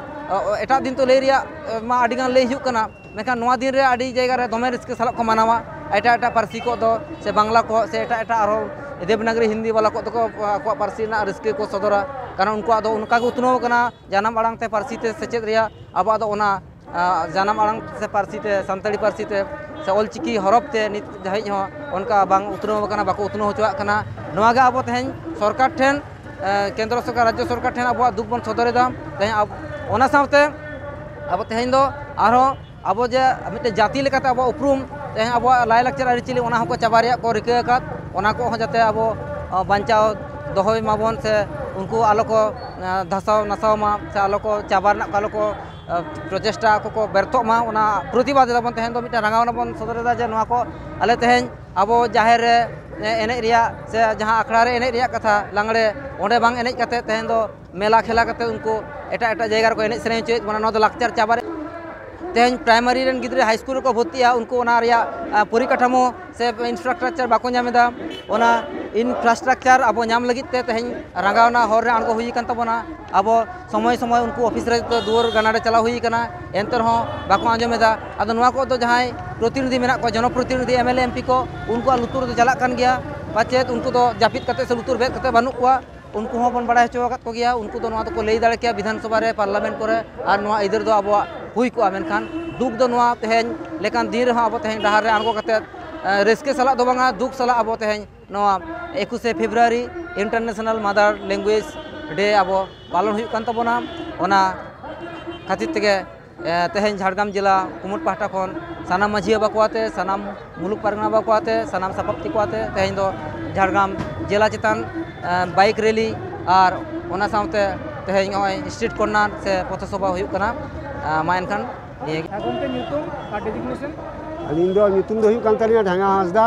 ᱮᱴᱟᱜ ᱫᱤᱱ ᱛᱚ ᱞᱟᱹᱭ ᱨᱮᱭᱟᱜ ᱢᱟ ᱟᱹᱰᱤ ᱜᱟᱱ ᱞᱟᱹᱭ ᱦᱩᱭᱩᱜ ᱠᱟᱱᱟ, ᱢᱮᱱᱠᱷᱟᱱ ᱱᱚᱣᱟ ᱫᱤᱱ ᱨᱮ ᱟᱹᱰᱤ ᱡᱟᱭᱜᱟ ᱨᱮ ᱫᱚᱢᱮ ᱨᱟᱹᱥᱠᱟᱹ ᱥᱟᱞᱟᱜ ᱠᱚ ᱢᱟᱱᱟᱣᱟ᱾ ᱮᱴᱟᱜ ᱮᱴᱟᱜ ᱯᱟᱹᱨᱥᱤ ᱠᱚ ᱫᱚ ᱥᱮ ᱵᱟᱝᱞᱟ ᱠᱚ ᱥᱮ ᱮᱴᱟᱜ ᱮᱴᱟᱜ ᱟᱨᱦᱚᱸ ᱫᱮᱵᱽᱱᱟᱜᱚᱨᱤ ᱦᱤᱱᱫᱤ ᱵᱟᱞᱟ ᱠᱚ ᱫᱚᱠᱚ ᱟᱠᱚᱣᱟᱜ ᱯᱟᱹᱨᱥᱤ ᱨᱮᱱᱟᱜ ᱨᱟᱹᱥᱠᱟᱹ ᱠᱚ ᱥᱚᱫᱚᱨᱟ, ᱠᱟᱨᱚᱱ ᱩᱱᱠᱩᱣᱟᱜ ᱫᱚ ᱚᱱᱠᱟ ᱜᱮ ᱩᱛᱱᱟᱹᱣ ᱟᱠᱟᱱᱟ ᱡᱟᱱᱟᱢ ᱟᱲᱟᱝ ᱛᱮ ᱯᱟᱹᱨᱥᱤ ᱛᱮ ᱥᱮᱪᱮᱫ ᱨᱮᱭᱟᱜ᱾ ᱟᱵᱚᱣᱟᱜ ᱫᱚ ᱚᱱᱟ ᱡᱟᱱᱟᱢ ᱟᱲᱟᱝ ᱥᱮ ᱯᱟᱹᱨᱥᱤ ᱛᱮ ᱥᱟᱱᱛᱟᱲᱤ ᱯᱟᱹᱨᱥᱤ ᱛᱮ ᱥᱮ ᱚᱞᱪᱤᱠᱤ ᱦᱚᱨᱚᱯ ᱛᱮ ᱱᱤᱛ ᱫᱷᱟᱹᱵᱤᱡ ᱦᱚᱸ ᱚᱱᱠᱟ ᱵᱟᱝ ᱩᱛᱱᱟᱹᱣ ᱟᱠᱟᱱᱟ, ᱵᱟᱠᱚ ᱩᱛᱱᱟᱹᱣ ᱦᱚᱪᱚᱣᱟᱜ ᱠᱟᱱᱟ᱾ ᱱᱚᱣᱟ ᱜᱮ ᱟᱵᱚ ᱛᱮᱦᱮᱧ ᱥᱚᱨᱠᱟᱨ ᱴᱷᱮᱱ ᱠᱮᱱᱫᱨᱚ ᱥᱚᱨᱠᱟᱨ, ᱨᱟᱡᱽᱡᱚ ᱥᱚᱨᱠᱟᱨ ᱴᱷᱮᱱ ᱟᱵᱚᱣᱟᱜ ᱫᱩᱠ ᱵᱚᱱ ᱥᱚᱫᱚᱨ ᱮᱫᱟ᱾ ᱛᱮᱦᱮᱧ ᱚᱱᱟ ᱥᱟᱶᱛᱮ ᱟᱵᱚ ᱛᱮᱦᱮᱧ ᱫᱚ ᱟᱨᱦᱚᱸ ᱟᱵᱚ ᱡᱮ ᱢᱤᱫᱴᱮᱱ ᱡᱟᱹᱛᱤ ᱞᱮᱠᱟᱛᱮ ᱟᱵᱚᱣᱟᱜ ᱩᱯᱨᱩᱢ, ᱛᱮᱦᱮᱧ ᱟᱵᱚᱣᱟᱜ ᱞᱟᱭᱼᱞᱟᱠᱪᱟᱨ ᱟᱹᱨᱤᱪᱟᱹᱞᱤ ᱚᱱᱟ ᱦᱚᱸᱠᱚ ᱪᱟᱵᱟ ᱨᱮᱭᱟᱜ ᱠᱚ ᱨᱤᱠᱟᱹ ᱟᱠᱟᱫ, ᱚᱱᱟ ᱠᱚᱦᱚᱸ ᱡᱟᱛᱮ ᱟᱵᱚ ᱵᱟᱧᱪᱟᱣ ᱫᱚᱦᱚᱭ ᱢᱟᱵᱚᱱ ᱥᱮ ᱩᱱᱠᱩ ᱟᱞᱚ ᱠᱚ ᱫᱷᱟᱥᱟᱣ ᱱᱟᱥᱟᱣ ᱢᱟ ᱥᱮ ᱟᱞᱚ ᱠᱚ ᱪᱟᱵᱟ ᱨᱮᱱᱟᱜ ᱠᱚ ᱟᱞᱚ ᱠᱚ ᱯᱨᱚᱪᱮᱥᱴᱟ ᱟᱠᱚ ᱠᱚ ᱵᱮᱨᱛᱷᱚᱜ ᱢᱟ, ᱚᱱᱟ ᱯᱨᱚᱛᱤᱵᱟᱫ ᱨᱮᱵᱚᱱ ᱛᱮᱦᱮᱧ ᱫᱚ ᱢᱤᱫᱴᱮᱱ ᱨᱟᱸᱜᱟᱣᱱᱟ ᱵᱚᱱ ᱥᱚᱫᱚᱨ ᱮᱫᱟ ᱡᱮ ᱱᱚᱣᱟ ᱠᱚ ᱟᱞᱮ ᱛᱮᱦᱮᱧ ᱟᱵᱚ ᱡᱟᱦᱮᱨ ᱨᱮ ᱮᱱᱮᱡ ᱨᱮᱭᱟᱜ ᱥᱮ ᱡᱟᱦᱟᱸ ᱟᱠᱷᱲᱟ ᱨᱮ ᱮᱱᱮᱡ ᱨᱮᱭᱟᱜ ᱠᱟᱛᱷᱟ ᱞᱟᱜᱽᱲᱮ, ᱚᱸᱰᱮ ᱵᱟᱝ ᱮᱱᱮᱡ ᱠᱟᱛᱮ ᱛᱮᱦᱮᱧ ᱫᱚ ᱢᱮᱞᱟ ᱠᱷᱮᱞᱟ ᱠᱟᱛᱮ ᱩᱱᱠᱩ ᱮᱴᱟᱜ ᱮᱴᱟᱜ ᱡᱟᱭᱜᱟ ᱨᱮᱠᱚ ᱮᱱᱮᱡ ᱥᱮᱨᱮᱧ ᱦᱚᱪᱚᱭᱮᱫ ᱵᱚᱱᱟ᱾ ᱱᱚᱣᱟ ᱫᱚ ᱞᱟᱠᱪᱟᱨ ᱪᱟᱵᱟ ᱨᱮ ᱛᱮᱦᱮᱧ ᱯᱨᱟᱭᱢᱟᱨᱤ ᱨᱮᱱ ᱜᱤᱫᱽᱨᱟᱹ ᱦᱟᱭ ᱥᱠᱩᱞ ᱨᱮᱠᱚ ᱵᱷᱚᱨᱛᱤᱜᱼᱟ, ᱩᱱᱠᱩ ᱚᱱᱟ ᱨᱮᱭᱟᱜ ᱯᱚᱨᱤᱠᱟᱴᱷᱟᱢᱳ ᱥᱮ ᱤᱱᱯᱷᱨᱟᱥᱴᱨᱟᱠᱪᱟᱨ ᱵᱟᱠᱚ ᱧᱟᱢ ᱮᱫᱟ᱾ ᱚᱱᱟ ᱤᱱᱯᱷᱨᱟᱥᱴᱨᱟᱠᱪᱟᱨ ᱟᱵᱚ ᱧᱟᱢ ᱞᱟᱹᱜᱤᱫ ᱛᱮ ᱛᱮᱦᱮᱧ ᱨᱟᱸᱜᱟᱣᱱᱟ ᱦᱚᱨ ᱨᱮ ᱟᱬᱜᱚ ᱦᱩᱭ ᱟᱠᱟᱱ ᱛᱟᱵᱚᱱᱟ᱾ ᱟᱵᱚ ᱥᱚᱢᱚᱭ ᱥᱚᱢᱚᱭ ᱩᱱᱠᱩ ᱚᱯᱷᱤᱥ ᱨᱮ ᱫᱩᱣᱟᱹᱨ ᱜᱟᱱᱟᱰᱮ ᱪᱟᱞᱟᱣ ᱦᱩᱭ ᱟᱠᱟᱱᱟ, ᱮᱱᱛᱮ ᱨᱮᱦᱚᱸ ᱵᱟᱠᱚ ᱟᱸᱡᱚᱢ ᱮᱫᱟ᱾ ᱟᱫᱚ ᱱᱚᱣᱟ ᱠᱚ ᱫᱚ ᱡᱟᱦᱟᱸᱭ ᱯᱨᱚᱛᱤᱱᱤᱫᱷᱤ ᱢᱮᱱᱟᱜ ᱠᱚᱣᱟ, ᱡᱚᱱᱚᱯᱨᱚᱛᱤᱱᱤᱫᱷᱤ, M L A, M P ᱠᱚ, ᱩᱱᱠᱩᱣᱟᱜ ᱞᱩᱛᱩᱨ ᱫᱚ ᱪᱟᱞᱟᱜ ᱠᱟᱱ ᱜᱮᱭᱟ᱾ ᱯᱟᱪᱮᱫ ᱩᱱᱠᱩ ᱫᱚ ᱡᱟᱹᱯᱤᱫ ᱠᱟᱛᱮ ᱥᱮ ᱞᱩᱛᱩᱨ ᱵᱮᱫ ᱠᱟᱛᱮ ᱵᱟᱹᱱᱩᱜ ᱠᱚᱣᱟ, ᱩᱱᱠᱩ ᱦᱚᱸ ᱵᱚᱱ ᱵᱟᱲᱟᱭ ᱦᱚᱪᱚ ᱟᱠᱟᱫ ᱠᱚᱜᱮᱭᱟ᱾ ᱩᱱᱠᱩ ᱫᱚ ᱱᱚᱣᱟ ᱫᱚᱠᱚ ᱞᱟᱹᱭ ᱫᱟᱲᱮ ᱠᱮᱭᱟ ᱵᱤᱫᱷᱟᱱ ᱥᱚᱵᱷᱟ ᱨᱮ, ᱯᱟᱨᱞᱟᱢᱮᱱᱴ ᱠᱚᱨᱮ, ᱟᱨ ᱱᱚᱣᱟ ᱟᱹᱭᱫᱟᱹᱨ ᱫᱚ ᱟᱵᱚᱣᱟᱜ ᱦᱩᱭ ᱠᱚᱜᱼᱟ᱾ ᱢᱮᱱᱠᱷᱟᱱ ᱫᱩᱠ ᱫᱚ ᱱᱚᱣᱟ, ᱛᱮᱦᱮᱧ ᱞᱮᱠᱟᱱ ᱫᱤᱱ ᱨᱮᱦᱚᱸ ᱟᱵᱚ ᱛᱮᱦᱮᱧ ᱰᱟᱦᱟᱨ ᱨᱮ ᱟᱬᱜᱚ ᱠᱟᱛᱮᱫ, ᱮ, ᱨᱟᱹᱥᱠᱟᱹ ᱥᱟᱞᱟᱜ ᱫᱚ ᱵᱟᱝᱟ, ᱫᱩᱠ ᱥᱟᱞᱟᱜ ᱟᱵᱚ ᱛᱮᱦᱮᱧ ᱱᱚᱣᱟ ᱮᱠᱩᱥᱮ February International Mother Language Day ᱟᱵᱚ ᱯᱟᱞᱚᱱ ᱦᱩᱭᱩᱜ ᱠᱟᱱ ᱛᱟᱵᱚᱱᱟ᱾ ᱚᱱᱟ ᱠᱷᱟᱹᱛᱤᱨ ᱛᱮᱜᱮ, ᱮ, ᱛᱮᱦᱮᱧ ᱡᱷᱟᱲᱜᱨᱟᱢ ᱡᱮᱞᱟ ᱠᱩᱢᱩᱴ ᱯᱟᱦᱴᱟ ᱠᱷᱚᱱ ᱥᱟᱱᱟᱢ ᱢᱟᱹᱡᱷᱤ ᱵᱟᱵᱟ ᱠᱚ ᱟᱛᱮ, ᱥᱟᱱᱟᱢ ᱢᱩᱞᱩᱠ ᱯᱟᱨᱜᱟᱱᱟ ᱵᱟᱵᱟ ᱠᱚ ᱟᱛᱮ, ᱥᱟᱱᱟᱢ ᱥᱟᱯᱟᱵ ᱛᱮᱠᱚ ᱟᱛᱮ ᱛᱮᱦᱮᱧ ᱫᱚ ᱡᱷᱟᱲᱜᱨᱟᱢ ᱡᱮᱞᱟ ᱪᱮᱛᱟᱱ, ᱮ, ᱵᱟᱭᱤᱠ ᱨᱮᱞᱤ ᱟᱨ ᱚᱱᱟ ᱥᱟᱶᱛᱮ ᱛᱮᱦᱮᱧ ᱱᱚᱜᱼᱚᱭ street corner ᱥᱮ ᱯᱚᱛᱷᱚ ᱥᱚᱵᱷᱟ ᱦᱩᱭᱩᱜ ᱠᱟᱱᱟ᱾ ᱮ, ᱢᱟ ᱮᱱᱠᱷᱟᱱ ᱱᱤᱭᱟᱹ ᱜᱮ᱾ ᱦᱮᱸ ᱜᱚᱢᱠᱮ, ᱧᱩᱛᱩᱢ ᱟᱨ designation? ᱟᱹᱞᱤᱧ ᱫᱚ, ᱧᱩᱛᱩᱢ ᱫᱚ ᱦᱩᱭᱩᱜ ᱠᱟᱱ ᱛᱟᱹᱞᱤᱧᱟ ᱰᱷᱟᱝᱜᱟ ᱦᱟᱸᱥᱫᱟ᱾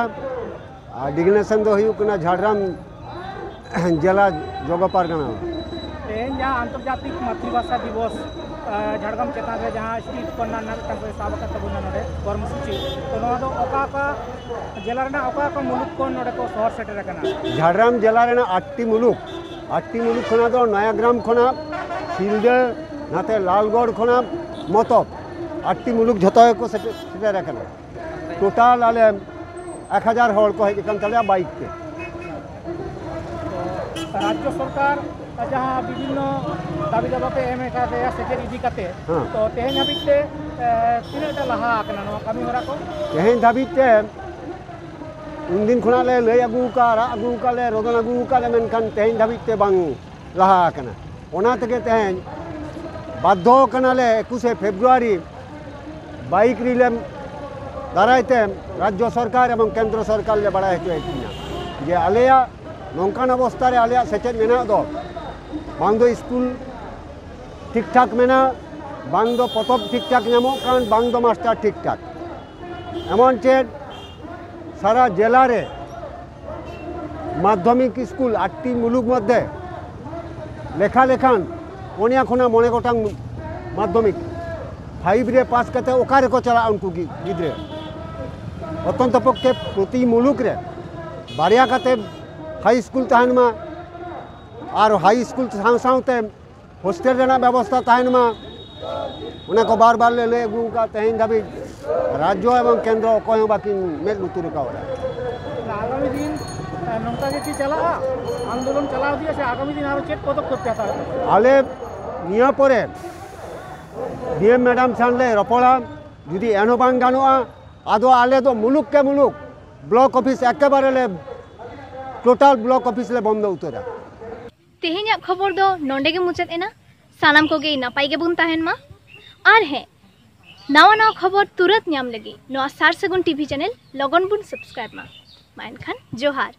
ᱟᱨ designation ᱫᱚ ᱦᱩᱭᱩᱜ ᱠᱟᱱᱟ ᱡᱷᱟᱲᱜᱨᱟᱢ ᱡᱮᱞᱟ ᱡᱚᱜᱚ ᱯᱟᱨᱜᱟᱱᱟ᱾ ᱛᱮᱦᱮᱧ ᱡᱟᱦᱟᱸ ᱟᱱᱛᱚᱨᱡᱟᱛᱤᱠ ᱢᱟᱛᱨᱤᱵᱷᱟᱥᱟ ᱫᱤᱵᱚᱥ, ᱟᱸ, ᱡᱷᱟᱲᱜᱨᱟᱢ ᱪᱮᱛᱟᱱ ᱨᱮ ᱡᱟᱦᱟᱸ street corner ᱨᱮᱱᱟᱜ ᱢᱤᱫᱴᱟᱝ ᱯᱮ ᱥᱟᱵ ᱟᱠᱟᱫ ᱛᱟᱵᱚᱱᱟ ᱱᱚᱰᱮ ᱠᱚᱨᱢᱚᱥᱩᱪᱤ, ᱛᱚ ᱱᱚᱣᱟ ᱫᱚ ᱚᱠᱟ ᱚᱠᱟ ᱡᱮᱞᱟ ᱨᱮᱱᱟᱜ ᱚᱠᱟ ᱚᱠᱟ ᱢᱩᱞᱩᱠ ᱠᱷᱚᱱ ᱱᱚᱰᱮ ᱠᱚ ᱥᱚᱦᱚᱨ ᱥᱮᱴᱮᱨ ᱟᱠᱟᱱᱟ? ᱡᱷᱟᱲᱜᱨᱟᱢ ᱡᱮᱞᱟ ᱨᱮᱱᱟᱜ ᱟᱴᱴᱤ ᱢᱩᱞᱩᱠ, ᱟᱴᱴᱤ ᱢᱩᱞᱩᱠ ᱠᱷᱚᱱᱟᱜ ᱫᱚ ᱱᱚᱭᱟᱜᱨᱟᱢ ᱠᱷᱚᱱᱟᱜ, ᱥᱤᱞᱫᱟᱹ, ᱱᱟᱛᱮ ᱞᱟᱞᱜᱚᱲ ᱠᱷᱚᱱᱟᱜ, ᱢᱚᱛᱚᱵ, ᱟᱴᱴᱤ ᱢᱩᱞᱩᱠ ᱡᱷᱚᱛᱚ ᱜᱮᱠᱚ ᱥᱮᱴᱮᱨ, ᱥᱮᱴᱮᱨ ᱟᱠᱟᱱᱟ᱾ Total ᱟᱞᱮ ᱮᱠ ᱦᱟᱡᱟᱨ ᱦᱚᱲ ᱠᱚ ᱦᱮᱡ ᱟᱠᱟᱱ ᱛᱟᱞᱮᱭᱟ ᱵᱟᱭᱤᱠ ᱛᱮ᱾ ᱨᱟᱡᱽᱡᱚ ᱥᱚᱨᱠᱟᱨ ᱡᱟᱦᱟᱸ ᱵᱤᱵᱷᱤᱱᱱᱚ ᱫᱟᱵᱤ ᱫᱟᱵᱟ ᱯᱮ ᱮᱢ ᱟᱠᱟᱫ ᱞᱮᱭᱟ ᱥᱮᱪᱮᱫ ᱤᱫᱤ ᱠᱟᱛᱮ, ᱦᱮᱸ᱾ ᱛᱚ ᱛᱮᱦᱮᱧ ᱦᱟᱹᱵᱤᱡ ᱛᱮ, ᱮ, ᱛᱤᱱᱟᱹᱜ ᱴᱟ ᱞᱟᱦᱟ ᱟᱠᱟᱱᱟ ᱱᱚᱣᱟ ᱠᱟᱹᱢᱤ ᱦᱚᱨᱟ ᱠᱚ? ᱛᱮᱦᱮᱧ ᱫᱷᱟᱹᱵᱤᱡ ᱛᱮ ᱩᱱᱫᱤᱱ ᱠᱷᱚᱱᱟᱜ ᱞᱮ ᱞᱟᱹᱭ ᱟᱹᱜᱩ ᱟᱠᱟᱫ, ᱨᱟᱜ ᱟᱹᱜᱩ ᱟᱠᱟᱫ ᱞᱮ, ᱨᱚᱫᱚᱱ ᱟᱹᱜᱩ ᱟᱠᱟᱫ ᱞᱮ, ᱢᱮᱱᱠᱷᱟᱱ ᱛᱮᱦᱮᱧ ᱫᱷᱟᱹᱵᱤᱡ ᱛᱮ ᱵᱟᱝ ᱞᱟᱦᱟ ᱟᱠᱟᱱᱟ᱾ ᱚᱱᱟ ᱛᱮᱜᱮ ᱛᱮᱦᱮᱧ ᱵᱟᱫᱽᱫᱷᱚ ᱠᱟᱱᱟᱞᱮ ᱮᱠᱩᱥᱮ ᱯᱷᱮᱵᱽᱨᱩᱣᱟᱨᱤ ᱵᱟᱭᱤᱠ ᱨᱤᱞᱮ ᱫᱟᱨᱟᱭ ᱛᱮ ᱨᱟᱡᱽᱡᱚ ᱥᱚᱨᱠᱟᱨ ᱮᱵᱚᱝ ᱠᱮᱱᱫᱨᱚ ᱥᱚᱨᱠᱟᱨ ᱞᱮ ᱵᱟᱲᱟᱭ ᱦᱚᱪᱚᱭᱮᱫ ᱠᱤᱱᱟ ᱡᱮ ᱟᱞᱮᱭᱟᱜ ᱱᱚᱝᱠᱟᱱ ᱚᱵᱚᱥᱛᱷᱟ ᱨᱮ ᱟᱞᱮᱭᱟᱜ ᱥᱮᱪᱮᱫ ᱢᱮᱱᱟᱜ ᱫᱚ, ᱵᱟᱝ ᱫᱚ ᱥᱠᱩᱞ ᱴᱷᱤᱠ ᱴᱷᱟᱠ ᱢᱮᱱᱟᱜ, ᱵᱟᱝ ᱫᱚ ᱯᱚᱛᱚᱵ ᱴᱷᱤᱠ ᱴᱷᱟᱠ ᱧᱟᱢᱚᱜ ᱠᱟᱱ, ᱵᱟᱝ ᱫᱚ ᱢᱟᱥᱴᱟᱨ ᱴᱷᱤᱠ ᱴᱷᱟᱠ᱾ ᱮᱢᱚᱱ ᱪᱮᱫ ᱥᱟᱨᱟ ᱡᱮᱞᱟ ᱨᱮ ᱢᱟᱫᱽᱫᱷᱚᱢᱤᱠ ᱥᱠᱩᱞ ᱟᱴᱴᱤ ᱢᱩᱞᱩᱠ ᱢᱚᱫᱽᱫᱷᱮ ᱞᱮᱠᱷᱟ ᱞᱮᱠᱷᱟᱱ ᱯᱩᱱᱭᱟ ᱠᱷᱚᱱᱟᱜ ᱢᱚᱬᱮ ᱜᱚᱴᱟᱝ ᱢᱟᱫᱽᱫᱷᱚᱢᱤᱠ ᱯᱷᱟᱭᱤᱵᱷ ᱨᱮ ᱯᱟᱥ ᱠᱟᱛᱮ ᱚᱠᱟ ᱨᱮᱠᱚ ᱪᱟᱞᱟᱜᱼᱟ ᱩᱱᱠᱩ ᱜᱤ-, ᱜᱤᱫᱽᱨᱟᱹ? ᱚᱛᱚᱱᱛᱚ ᱯᱚᱠᱠᱷᱮ ᱯᱨᱚᱛᱤ ᱢᱩᱞᱩᱠ ᱨᱮ ᱵᱟᱨᱭᱟ ᱠᱟᱛᱮ ᱦᱟᱭ ᱥᱠᱩᱞ ᱛᱟᱦᱮᱱ ᱢᱟ, ᱟᱨ ᱦᱟᱭ ᱥᱠᱩᱞ ᱥᱟᱶ ᱥᱟᱶᱛᱮ ᱦᱳᱥᱴᱮᱞ ᱨᱮᱱᱟᱜ ᱵᱮᱵᱚᱥᱛᱷᱟ ᱛᱟᱦᱮᱱ ᱢᱟ, ᱚᱱᱟ ᱠᱚ ᱵᱟᱨ ᱵᱟᱨ ᱞᱮ ᱞᱟᱹᱭ ᱟᱹᱜᱩ ᱟᱠᱟᱫ᱾ ᱛᱮᱦᱮᱧ ᱫᱷᱟᱹᱵᱤᱡ ᱨᱟᱡᱽᱡᱚ ᱮᱵᱚᱝ ᱠᱮᱱᱫᱨᱚ ᱚᱠᱚᱭ ᱦᱚᱸ ᱵᱟᱹᱠᱤᱱ ᱢᱮᱫ ᱞᱩᱛᱩᱨ ᱠᱟᱣᱫᱟ᱾ ᱟᱜᱟᱢᱤ ᱫᱤᱱ, ᱮ, ᱱᱚᱝᱠᱟ ᱜᱮ ᱠᱤ ᱪᱟᱞᱟᱜᱼᱟ? ᱟᱱᱫᱳᱞᱚᱱ ᱪᱟᱞᱟᱣ ᱤᱫᱤᱜᱼᱟ ᱥᱮ ᱟᱜᱟᱢᱤ ᱫᱤᱱ ᱟᱨᱚ ᱪᱮᱫ ᱯᱚᱫᱚᱠᱷᱮᱯ ᱯᱮ ᱦᱟᱛᱟᱣ ᱮᱫᱟ? ᱟᱞᱮ ᱱᱤᱭᱟᱹ ᱯᱚᱨᱮ ᱰᱤ ᱮᱢ ᱢᱮᱰᱟᱢ ᱥᱟᱶ ᱞᱮ ᱨᱚᱯᱚᱲᱟ᱾ ᱡᱩᱫᱤ ᱮᱱᱦᱚᱸ ᱵᱟᱝ ᱜᱟᱱᱚᱜᱼᱟ, ᱟᱫᱚ ᱟᱞᱮ ᱫᱚ ᱢᱩᱞᱩᱠ ᱠᱮ ᱢᱩᱞᱩᱠ ᱵᱞᱚᱠ ᱚᱯᱷᱤᱥ ᱮᱠᱮᱵᱟᱨᱮ ᱞᱮ, ᱴᱳᱴᱟᱞ ᱵᱞᱚᱠ ᱚᱯᱷᱤᱥ ᱞᱮ ᱵᱚᱱᱫᱚ ᱩᱛᱟᱹᱨᱟ᱾ ᱛᱮᱦᱮᱧᱟᱜ ᱠᱷᱚᱵᱚᱨ ᱫᱚ ᱱᱚᱰᱮ ᱜᱮ ᱢᱩᱪᱟᱹᱫ ᱮᱱᱟ᱾ ᱥᱟᱱᱟᱢ ᱠᱚᱜᱮ ᱱᱟᱯᱟᱭ ᱜᱮᱵᱚᱱ ᱛᱟᱦᱮᱱ ᱢᱟ᱾ ᱟᱨ ᱦᱮᱸ, ᱱᱟᱣᱟ ᱱᱟᱣᱟ ᱠᱷᱚᱵᱚᱨ ᱛᱩᱨᱟᱹᱛ ᱧᱟᱢ ᱞᱟᱹᱜᱤᱫ ᱱᱚᱣᱟ ᱥᱟᱨ ᱥᱟᱹᱜᱩᱱ ᱴᱤᱵᱷᱤ ᱪᱮᱱᱮᱞ ᱞᱚᱜᱚᱱ ᱵᱚᱱ ᱥᱟᱵᱥᱠᱨᱟᱭᱤᱵ ᱢᱟ᱾ ᱢᱟ ᱮᱱᱠᱷᱟᱱ ᱡᱚᱦᱟᱨ᱾